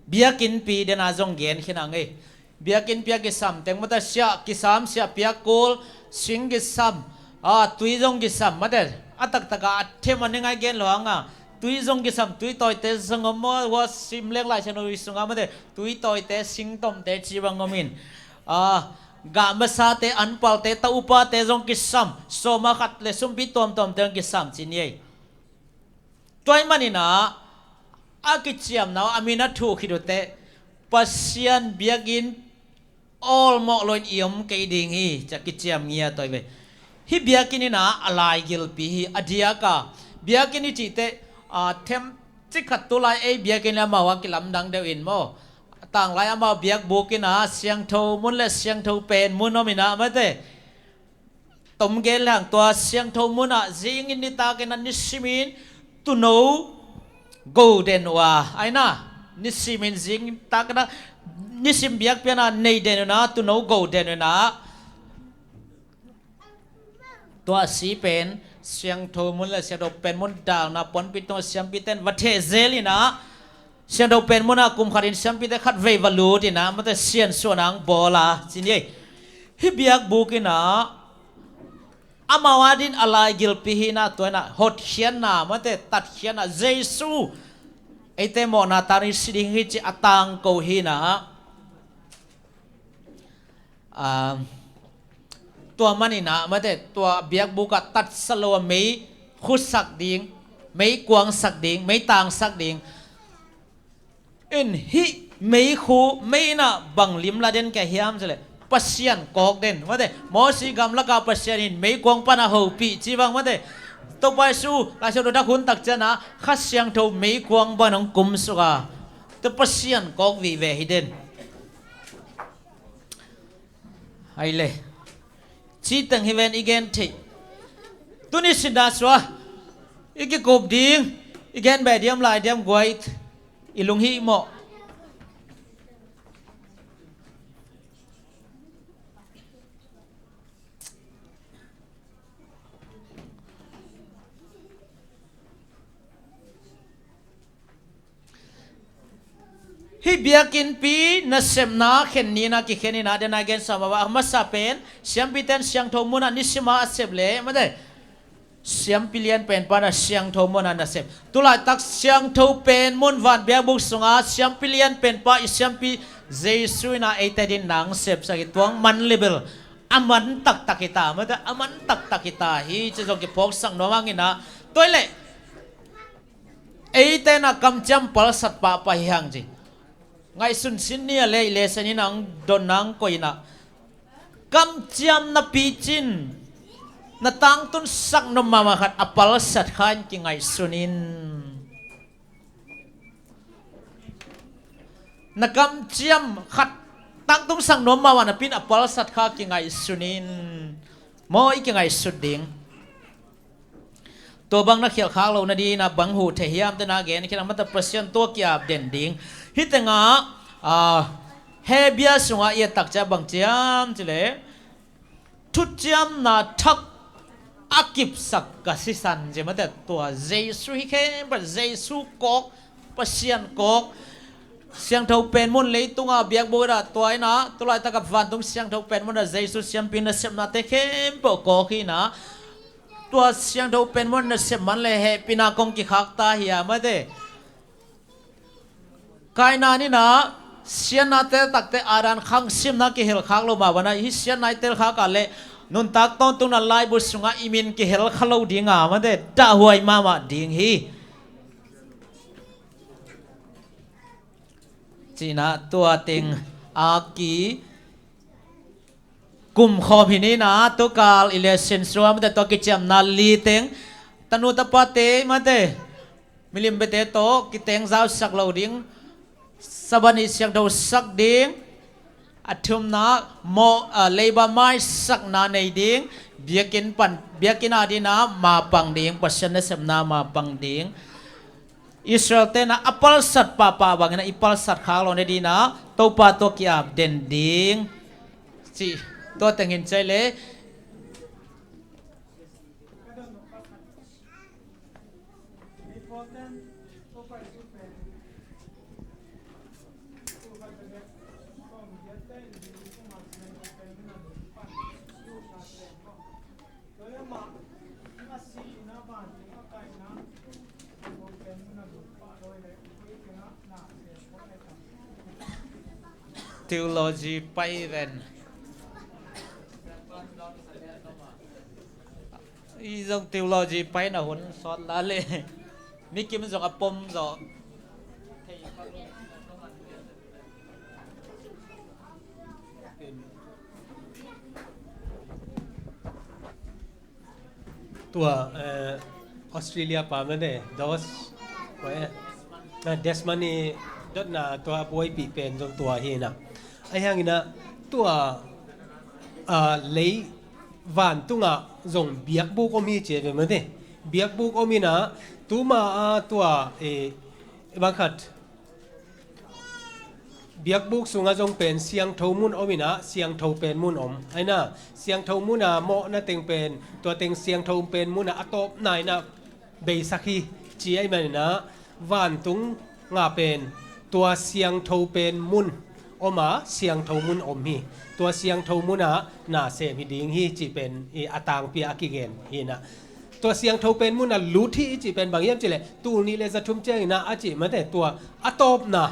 biakinnpi dena zong gen khin a ngei. Biakinnpi a kisam teng mata siah kisam, siah piak kul, sing kisam, a, tui zong kisam mate. A taktaka a them a ni ngai gen lo hanga tui zong kisam, tui tawite zong om maw, hua sim leng lai sian ui sunga mate. Tui tawite, sing tomte ci bang om in. A, gah masate, anpalte, ta upate zong kisam, sawma khat le sumpi tuamtuamte zong kisam ci ni ei. Tua ahih maninah a kiciamna uh a min a thuh khit uh teh Pasian biakinn awlmawh loin i om kei ding hi, ci-a kiciam ngia tawi ve. Hih biakinn inah a laigilpi hi. A diaka biakinn i cih teh, a, them cikhat tulai ei biakinn le amau a kilamdang deuh in maw, tanglai amau biakbuk inah siangtho mun le siangtho pen mun om inah mate. Tom gen lehang tua siangtho munah zingin nitakin a nisimin tuuno go den uh a, aina nisimin zingin takin a nisim biakpiana nei den uh na, tuuno go den uh na. Tua si pen siangtho mun le siangtho pen mun dalna puanpi tungah siampiten va theh zel inah, siangtho pen munah kum khatin siampite khat vei va lut inah mate siansuah nang bawl a ci ni ei. Hih biakbuk inah amau adin a laigilpi hi inah tua inah hotkhiatna mate tatkhiatna Jesu eite mawhna tangin si ding hi ci a tangko hi inah. Tua maninah mate tua biakbukah tatsa lo a mei khusak ding, mei kuangsak ding, mei tangsak ding. In hih meikhu mei inah bang limla den kei hiam cileh Pasian kawk den mate. Mosi gamlaka Pasian in meikuang pana hopih ci bang mate. Topa Jesu Laisiangtho dak hun takciana Kha Siangtho meikuang bang hong kumsuka tua Pasian kawk vive hi den. Ai le citeng hi ven i gen theih. Tuni sinna sua i kikup ding i gen beh diam lai diam guai i lunghih mawh. Hih biakinnpi nasepna khen nina kikhen inah dena gen sa mawah a masa pen siampiten siangtho munah nisima a sep le mate. Siampi lian penpa na siangtho munah nasep. Tulaitak siangtho pen mun van biakbuk sunga siampi lian penpa i siampi Jesu inah eite din nang sepsak hi tuang man level a man taktak hita mate, a man taktak hita hi ci zong kiphawksak nuam hanginah. Tua ileh eite na kamciam palsat pahpah hi hang ci. Ngaihsun sin ni a lei lesen in ang don nang koina kamciam na picin Na tangtun sak nuam mahmah khat a palsat kha in kingaihsun in. Na kamciam khat tangtun sak nuam mahmah napi in a palsat kha kingaihsun in. Maw, i kingaihsut ding. Tua bang na khialh khak loh nading in a bang huh thei hiam te na gen khin a, mate Pasian tua ki-ap den ding. Hih tengah, ah, Hebru sungah i et tak ciang bang ci hiam cih leh, thuciamna thak a kipsak ka sisan ci, mate tua Jesu hi khempeuh, Jesu kawk, Pasian kawk, siangtho pen mun, leitunga biakbuk ah tua in a, tu laitak a vantung siangtho pen mun ah Jesu siampi nasepnate khempeuh kawk hi in a, tua siangtho pen mun nasep man leh hehpihna kong kikhak ta hi a, mate. Kaina in a siatna tel takte Adam khangsimna kihel khak lo mah bangin a, hih siatna i tel khak a leh nuntak tawntungna laibu sungah i min kihel kha lo ding a, mate, dahhuai mahmah ding hi. Ci in a tua teng a ki kumkhawm hi ni in a, tukal i lesson sung ah, mate, tua kiciamna li teng, tanu tapate, mate, milim biate tawh kiteng zausak lo ding, Sabbath ni siangtho sak ding, a thumna maw, ah, leiba maisakna nei ding, biakinn pan, biakinn adingin a mapang ding, Pasian nasepna mapang ding. Israel-te in a palsat pahpah bangin a i palsat khak loh nadingin a Topa tua ki-ap den ding. Ci, tua teng hi in cih leh. Theology pai ven. I zong theology pai na hun sawt la le. Mi kim zong a pom zaw. Tua, eh, Australia pa mate, Dos, eh, na Desmond i dotna tua a buaipih pen zong tua hi na. Ahi hangin a tua, ah, lei vantungah zong biakbuk om hi ci ve mate. Biakbuk om in a, tuma a tua, eh, bang khat biakbuk sungah zong pen siangtho mun om in a, siangtho pen mun om. Ahi na, siangtho mun a mawhna teng pen, tua teng siangtho pen mun a, a tawpna in a beisak hi, ci ahih manin a, vantung ngah pen tua siangtho pen mun om a, siangtho mun om hi. Tua siangtho mun a na sem hi ding hi, cih pen i a tangpi a kigen hi na. Tua siangtho pen mun a lut hi i cih pen bang hiam cih leh, tul nih le za thum ciangin a, a cih mate, tua a tawpna,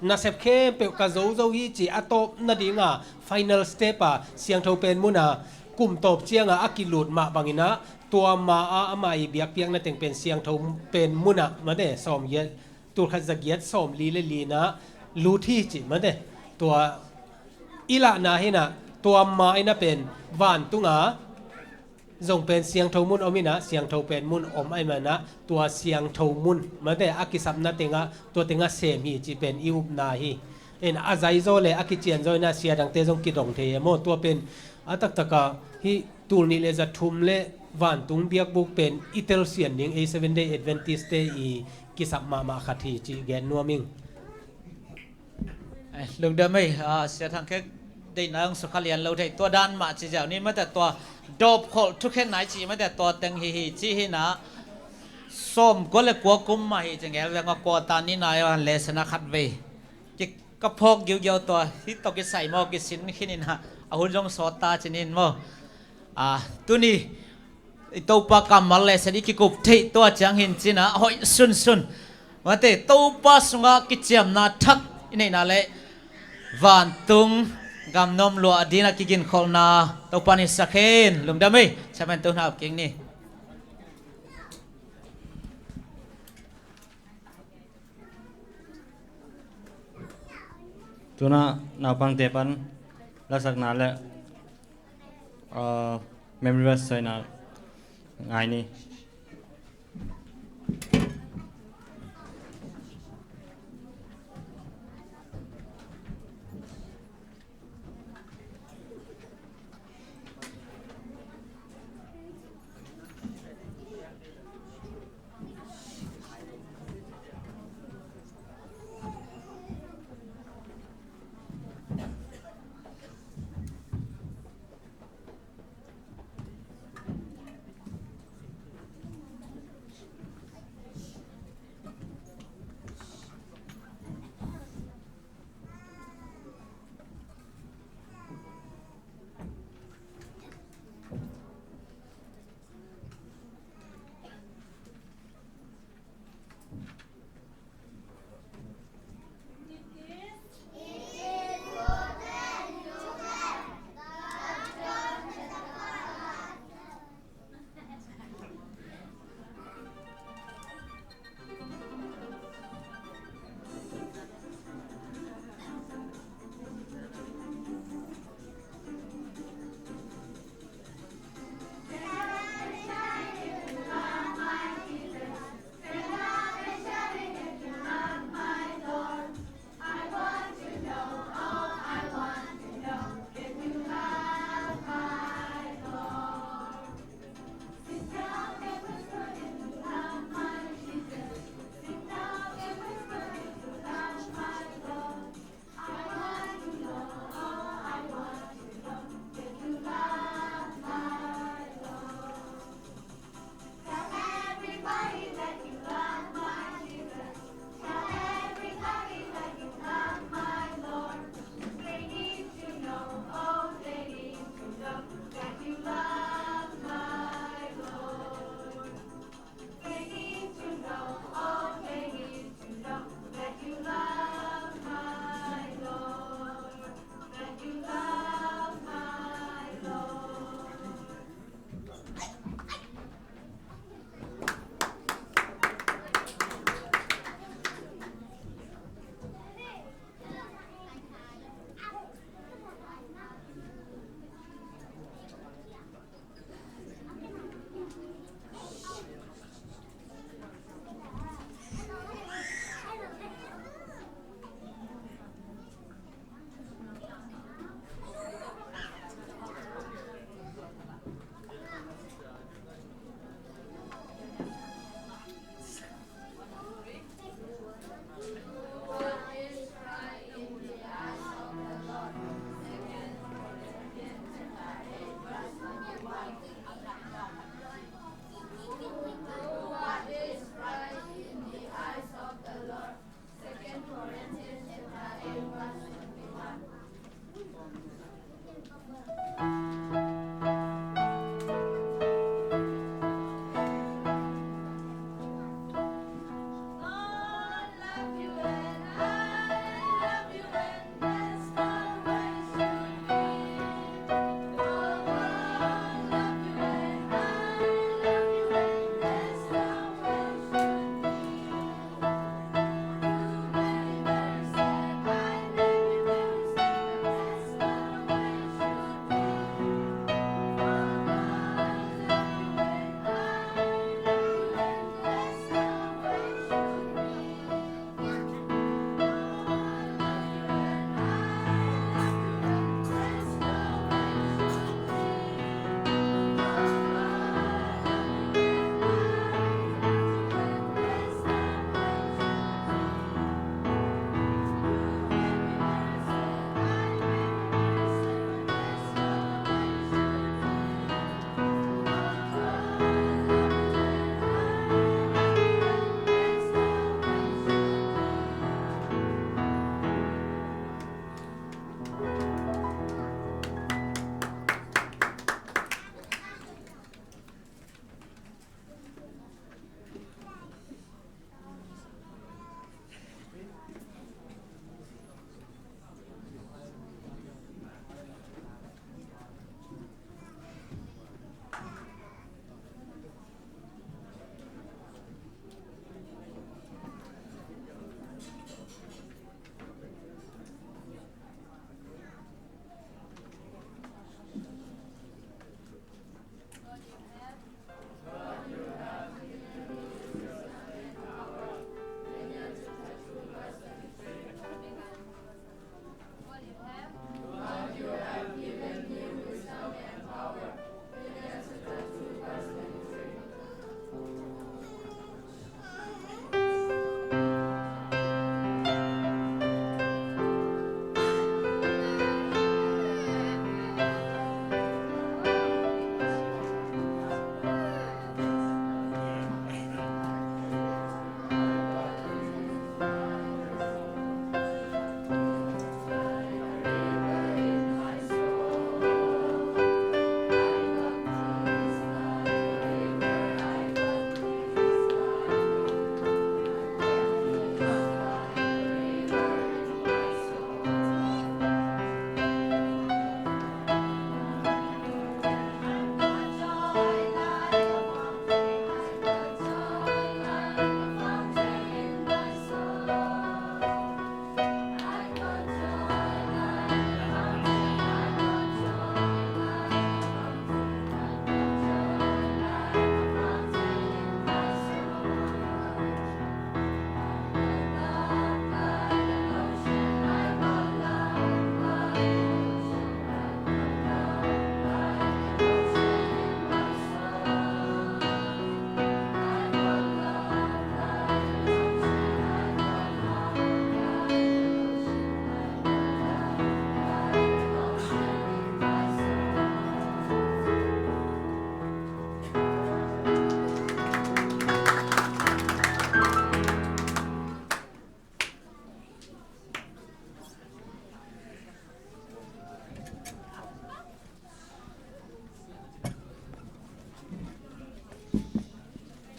nasep khempeuh ka zo zo hi ci a tawp nadinga final step a siangtho pen mun a kum tawp cianga a kilut mah bangin a, tua ma a ama i biakpiakna teng pen siangtho pen mun a mate sawm giat, tul khat za giat sawm li le li na lut hi ci mate. Tua i lahna hi na, tua ma in a pen vantunga zong pen siangtho mun om in a, siangtho pen mun om ahih manin a, tua siangtho mun mate a kisapna tengah, tua tengah sem hi cih pen i upna hi. En a zaizaw le a kicianzaw in a sia dangte zong kidong thei e maw. Tua pen a taktak a hih tul nih le za thum le vantung biakbuk pen i telsian ding ei Seven Day Adventist te i kisap mahmah khat hi cih gen nuam ing. Eh, lungdam ei, ah, Sia Thang Khek deihna hong sukha lian lo thei, tua dan mah ci ziau ni mate, tua dawpkholh thukhenna i cih mate, tua teng hi hi ci hi na. Sawmkua le kua kum mah hi ci ngel veng a, kua ta ni na i van lesson a khat vei. Ki, ka phawk giugiau tua, hih tawh kisai maw, kisin khin in a, a hun zong sawt ta ci nin maw. Ah, tuni i Topa kammal le sadi kikup theih tua ciang hin cina hoih sunsun. Mate, Topa sungah kiciamna thak i neihna le vantung gamnuam luah dina kiginkholhna Topa ni sakhen. Lungdam ei, chairman tu hna up king ni. Tuna naupangte pan lasakna le, ah, memory verse saina Ngai ni.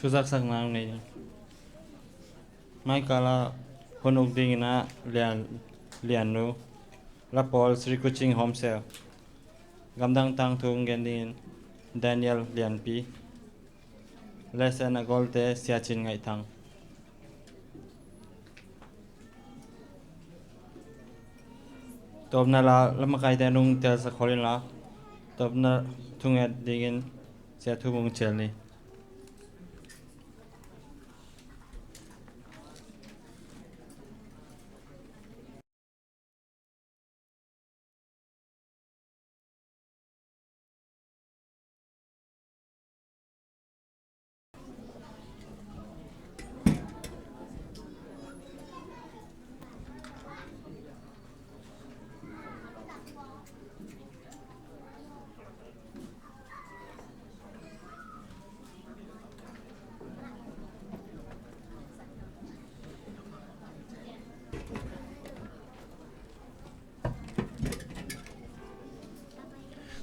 Thuzaksakna nei ni. Maikala hun uk dingin ah Lian, Liannu, la pawl Sri Kuching Home Cell, gamdang tangthu gen dingin Daniel Lianpi, lesson a golte Siachin Ngaihthang. Tawpna la, la makaite nung telsak khol inla, tawpna thunget dingin Sia Thu Mung Chel ni.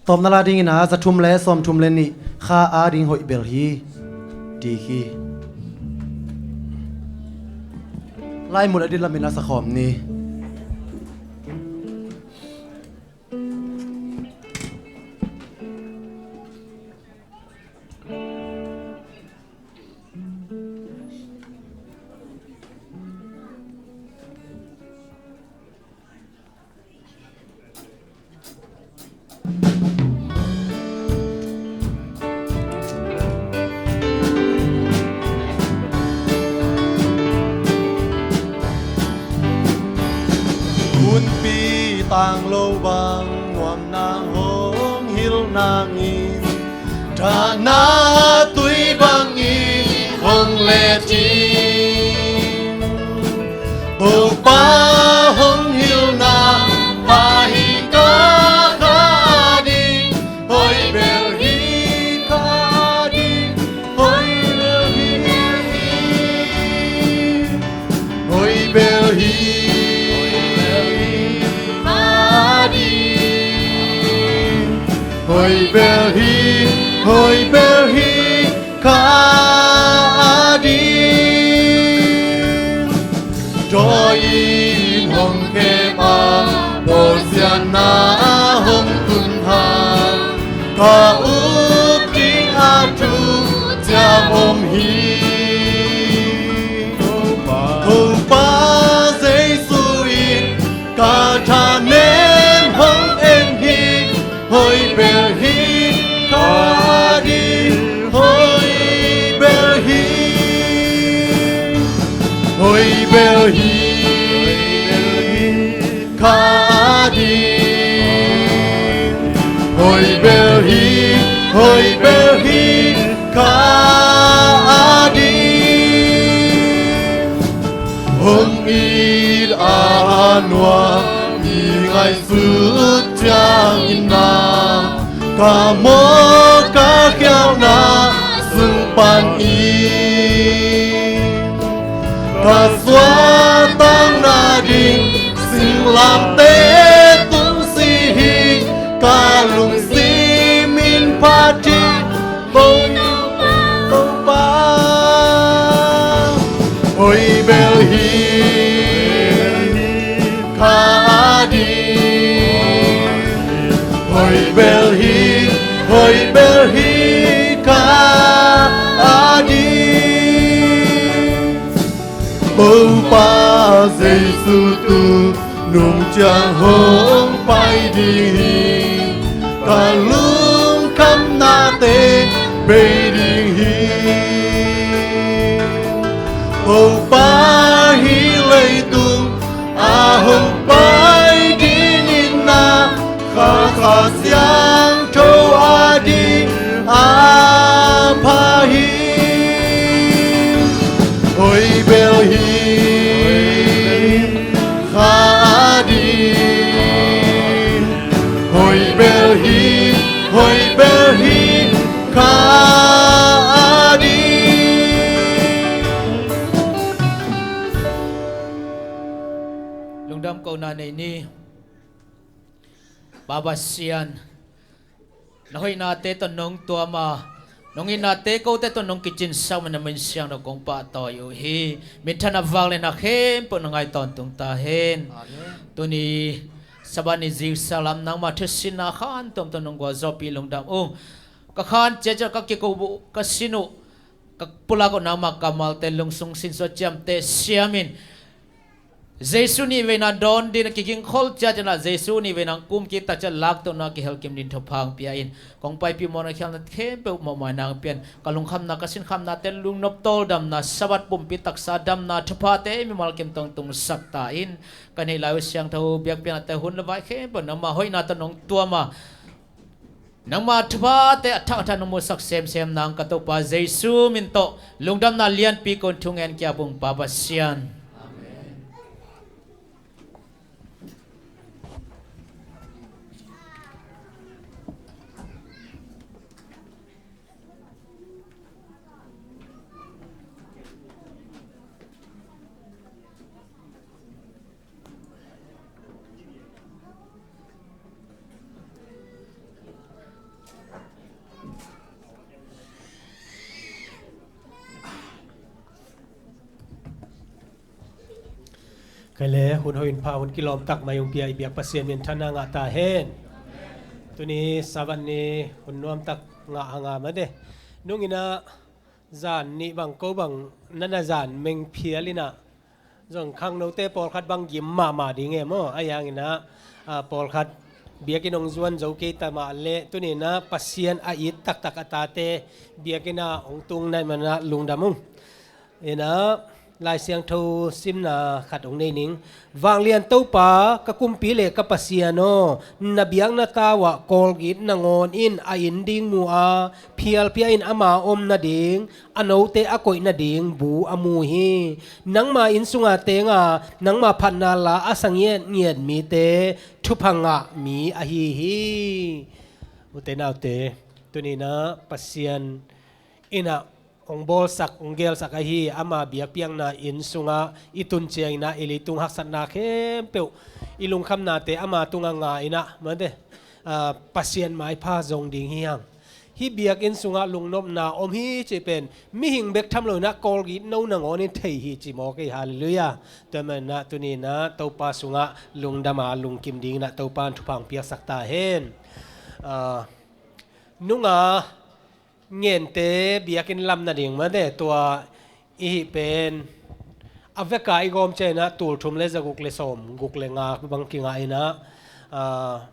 Tawpna la dingin a za thum le sawm thum le nih kha a ding hoih bel hi. Ti hi. Lai mut a ding lamin a sa khawm ni. Hunpi tang lo bang nuamna hong hilh nangin, thahna tui bangin hong let in. Topa hong hilhna pha hi ka, kha ding, hoih bel hi, kha ding, hoih bel hi. Hoih bel hi, hoih bel hi, kha ding. Hoih bel hi, hoih bel hi, kha ding. Dawi in hong khep a, bawlsiatna hong tun hang, ka up ding a thuciam om hi. Topa Jesu in ka thanem hong en hi. Hoih bel hi, kha ding, hoih bel hi. Hoih bel hi, kha ding. Hoih bel hi, hoih bel hi, kha ding. Hong it a nuam i ngaihsut ciangin na, ka mawk ka khialhna sung panin ka suahtakna ding singlamteh tung si hi. Ka lungsim in phat hi. Topa, hoih bel hi, kha ding. Hoih bel hi, hoih bel hi, kha ding. Topa Jesu tu nung ciang hong pai ding hi. Ka lungkhamnate bei ding hi. Topa hih leitung a hong pai ding in na, Kha, Kha Siangtho a ding a pha hi. Hoih bel hi, kha ding. Hoih bel hi, hoih bel hi, kha ding. Lungdam kohna nei ni. Pa Pasian, na hoihnate tawh nong tuam a, Nong itnate kote tawh nong kicinsak man na min siangtho kong pahtawi uh hi. Minthanna, vanglianna khempeuh na ngai tawntung ta hen. Amen. Tuni Sabbath ni zingsak lam nangma thusinna khan tuamtuam nong gualzawhpih lungdam ung. Ka khan ciatciat ka kiko uh, ka sin uh, ka pulak uh nangma kammalte lungsung sinsuah ciamteh siamin Jesu nih veina dawn dingin a kigingkhol ciatciat ah Jesu nih veina kum kik takciat laktohna kihelkim ding thupha hong pia in, kong paipih mawhna khialhna khempeuh mawhmaina hong pia in, ka lungkhamna ka sinkhamnate lungnop tawldamna, Sabbath pumpi taksa damna thuphate mimal kim tawh tungsak ta in, ka neih lai uh siangtho biakpiaknate hun le vai khempeuh nangma hoihna tawh nong tuam a, nangma thuphate a thak a thak nong musak semsem nang ka Topa Jesu min tawh lungdamna lianpi kong thungen kia bung Pa Pasian. Amen. Kei le hun hoih hun pha hun kilawm tak mai hong pia i biak Pasian minthanna ngah ta hen. Tuni Sabbath ni hun nuam tak ngah hanga mate. Nung inah zan nih bang ko bang nana zan meng phial inah zong khangnote pawlkhat bang gim mahmah ding e maw? Ahi hanginah, ah, pawlkhat biakinn hong zuan zo kei ta mah leh tuninah Pasian a it taktak a tate biakinnah hong tung naih manah lungdam ung. Inah Lai Siangtho simna khat hong nei ning. Vanglian Topa, ka kumpi le ka Pasian aw, na biakna tau ah kawlgit nangawn in a inn ding mu a, phialpia in ama om nading, a note a koih nading bu a mu hi. Nangma inn sunga tenga nangma phatna la a sa ngiatngiat mite thupha ngah mi ahi hi. Ute naute, tuninah Pasian inah hong bawlsak hong gelsak ahi ama biakpiakna inn sungah i tun cianginah i leitung haksatna khempeuh i lungkhamnate ama tungah nga inah mate, ah, Pasian maipha zong ding hi hang. Hih biakinn sungah lungnopna om hi cih pen mihing bek tham loinah kawlgit no nangawn in thei hi ci mawk ei. Halleluiah. Tua manah tuninah Topa sungah lungdama lungkim dinginah Topa in thupha hong piaksak ta hen. Ah, nunga ngente biakinn lam nading mate tua i hih pen a veka i gawm cianginah tul thum le za guk le sawm guk le nga bang kingah inah, ah,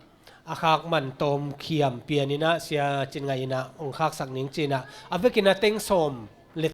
a khak man tawm khiam pian inah sia cin ngaih inah hong khaksak ning cinah a vekin a teng sawm le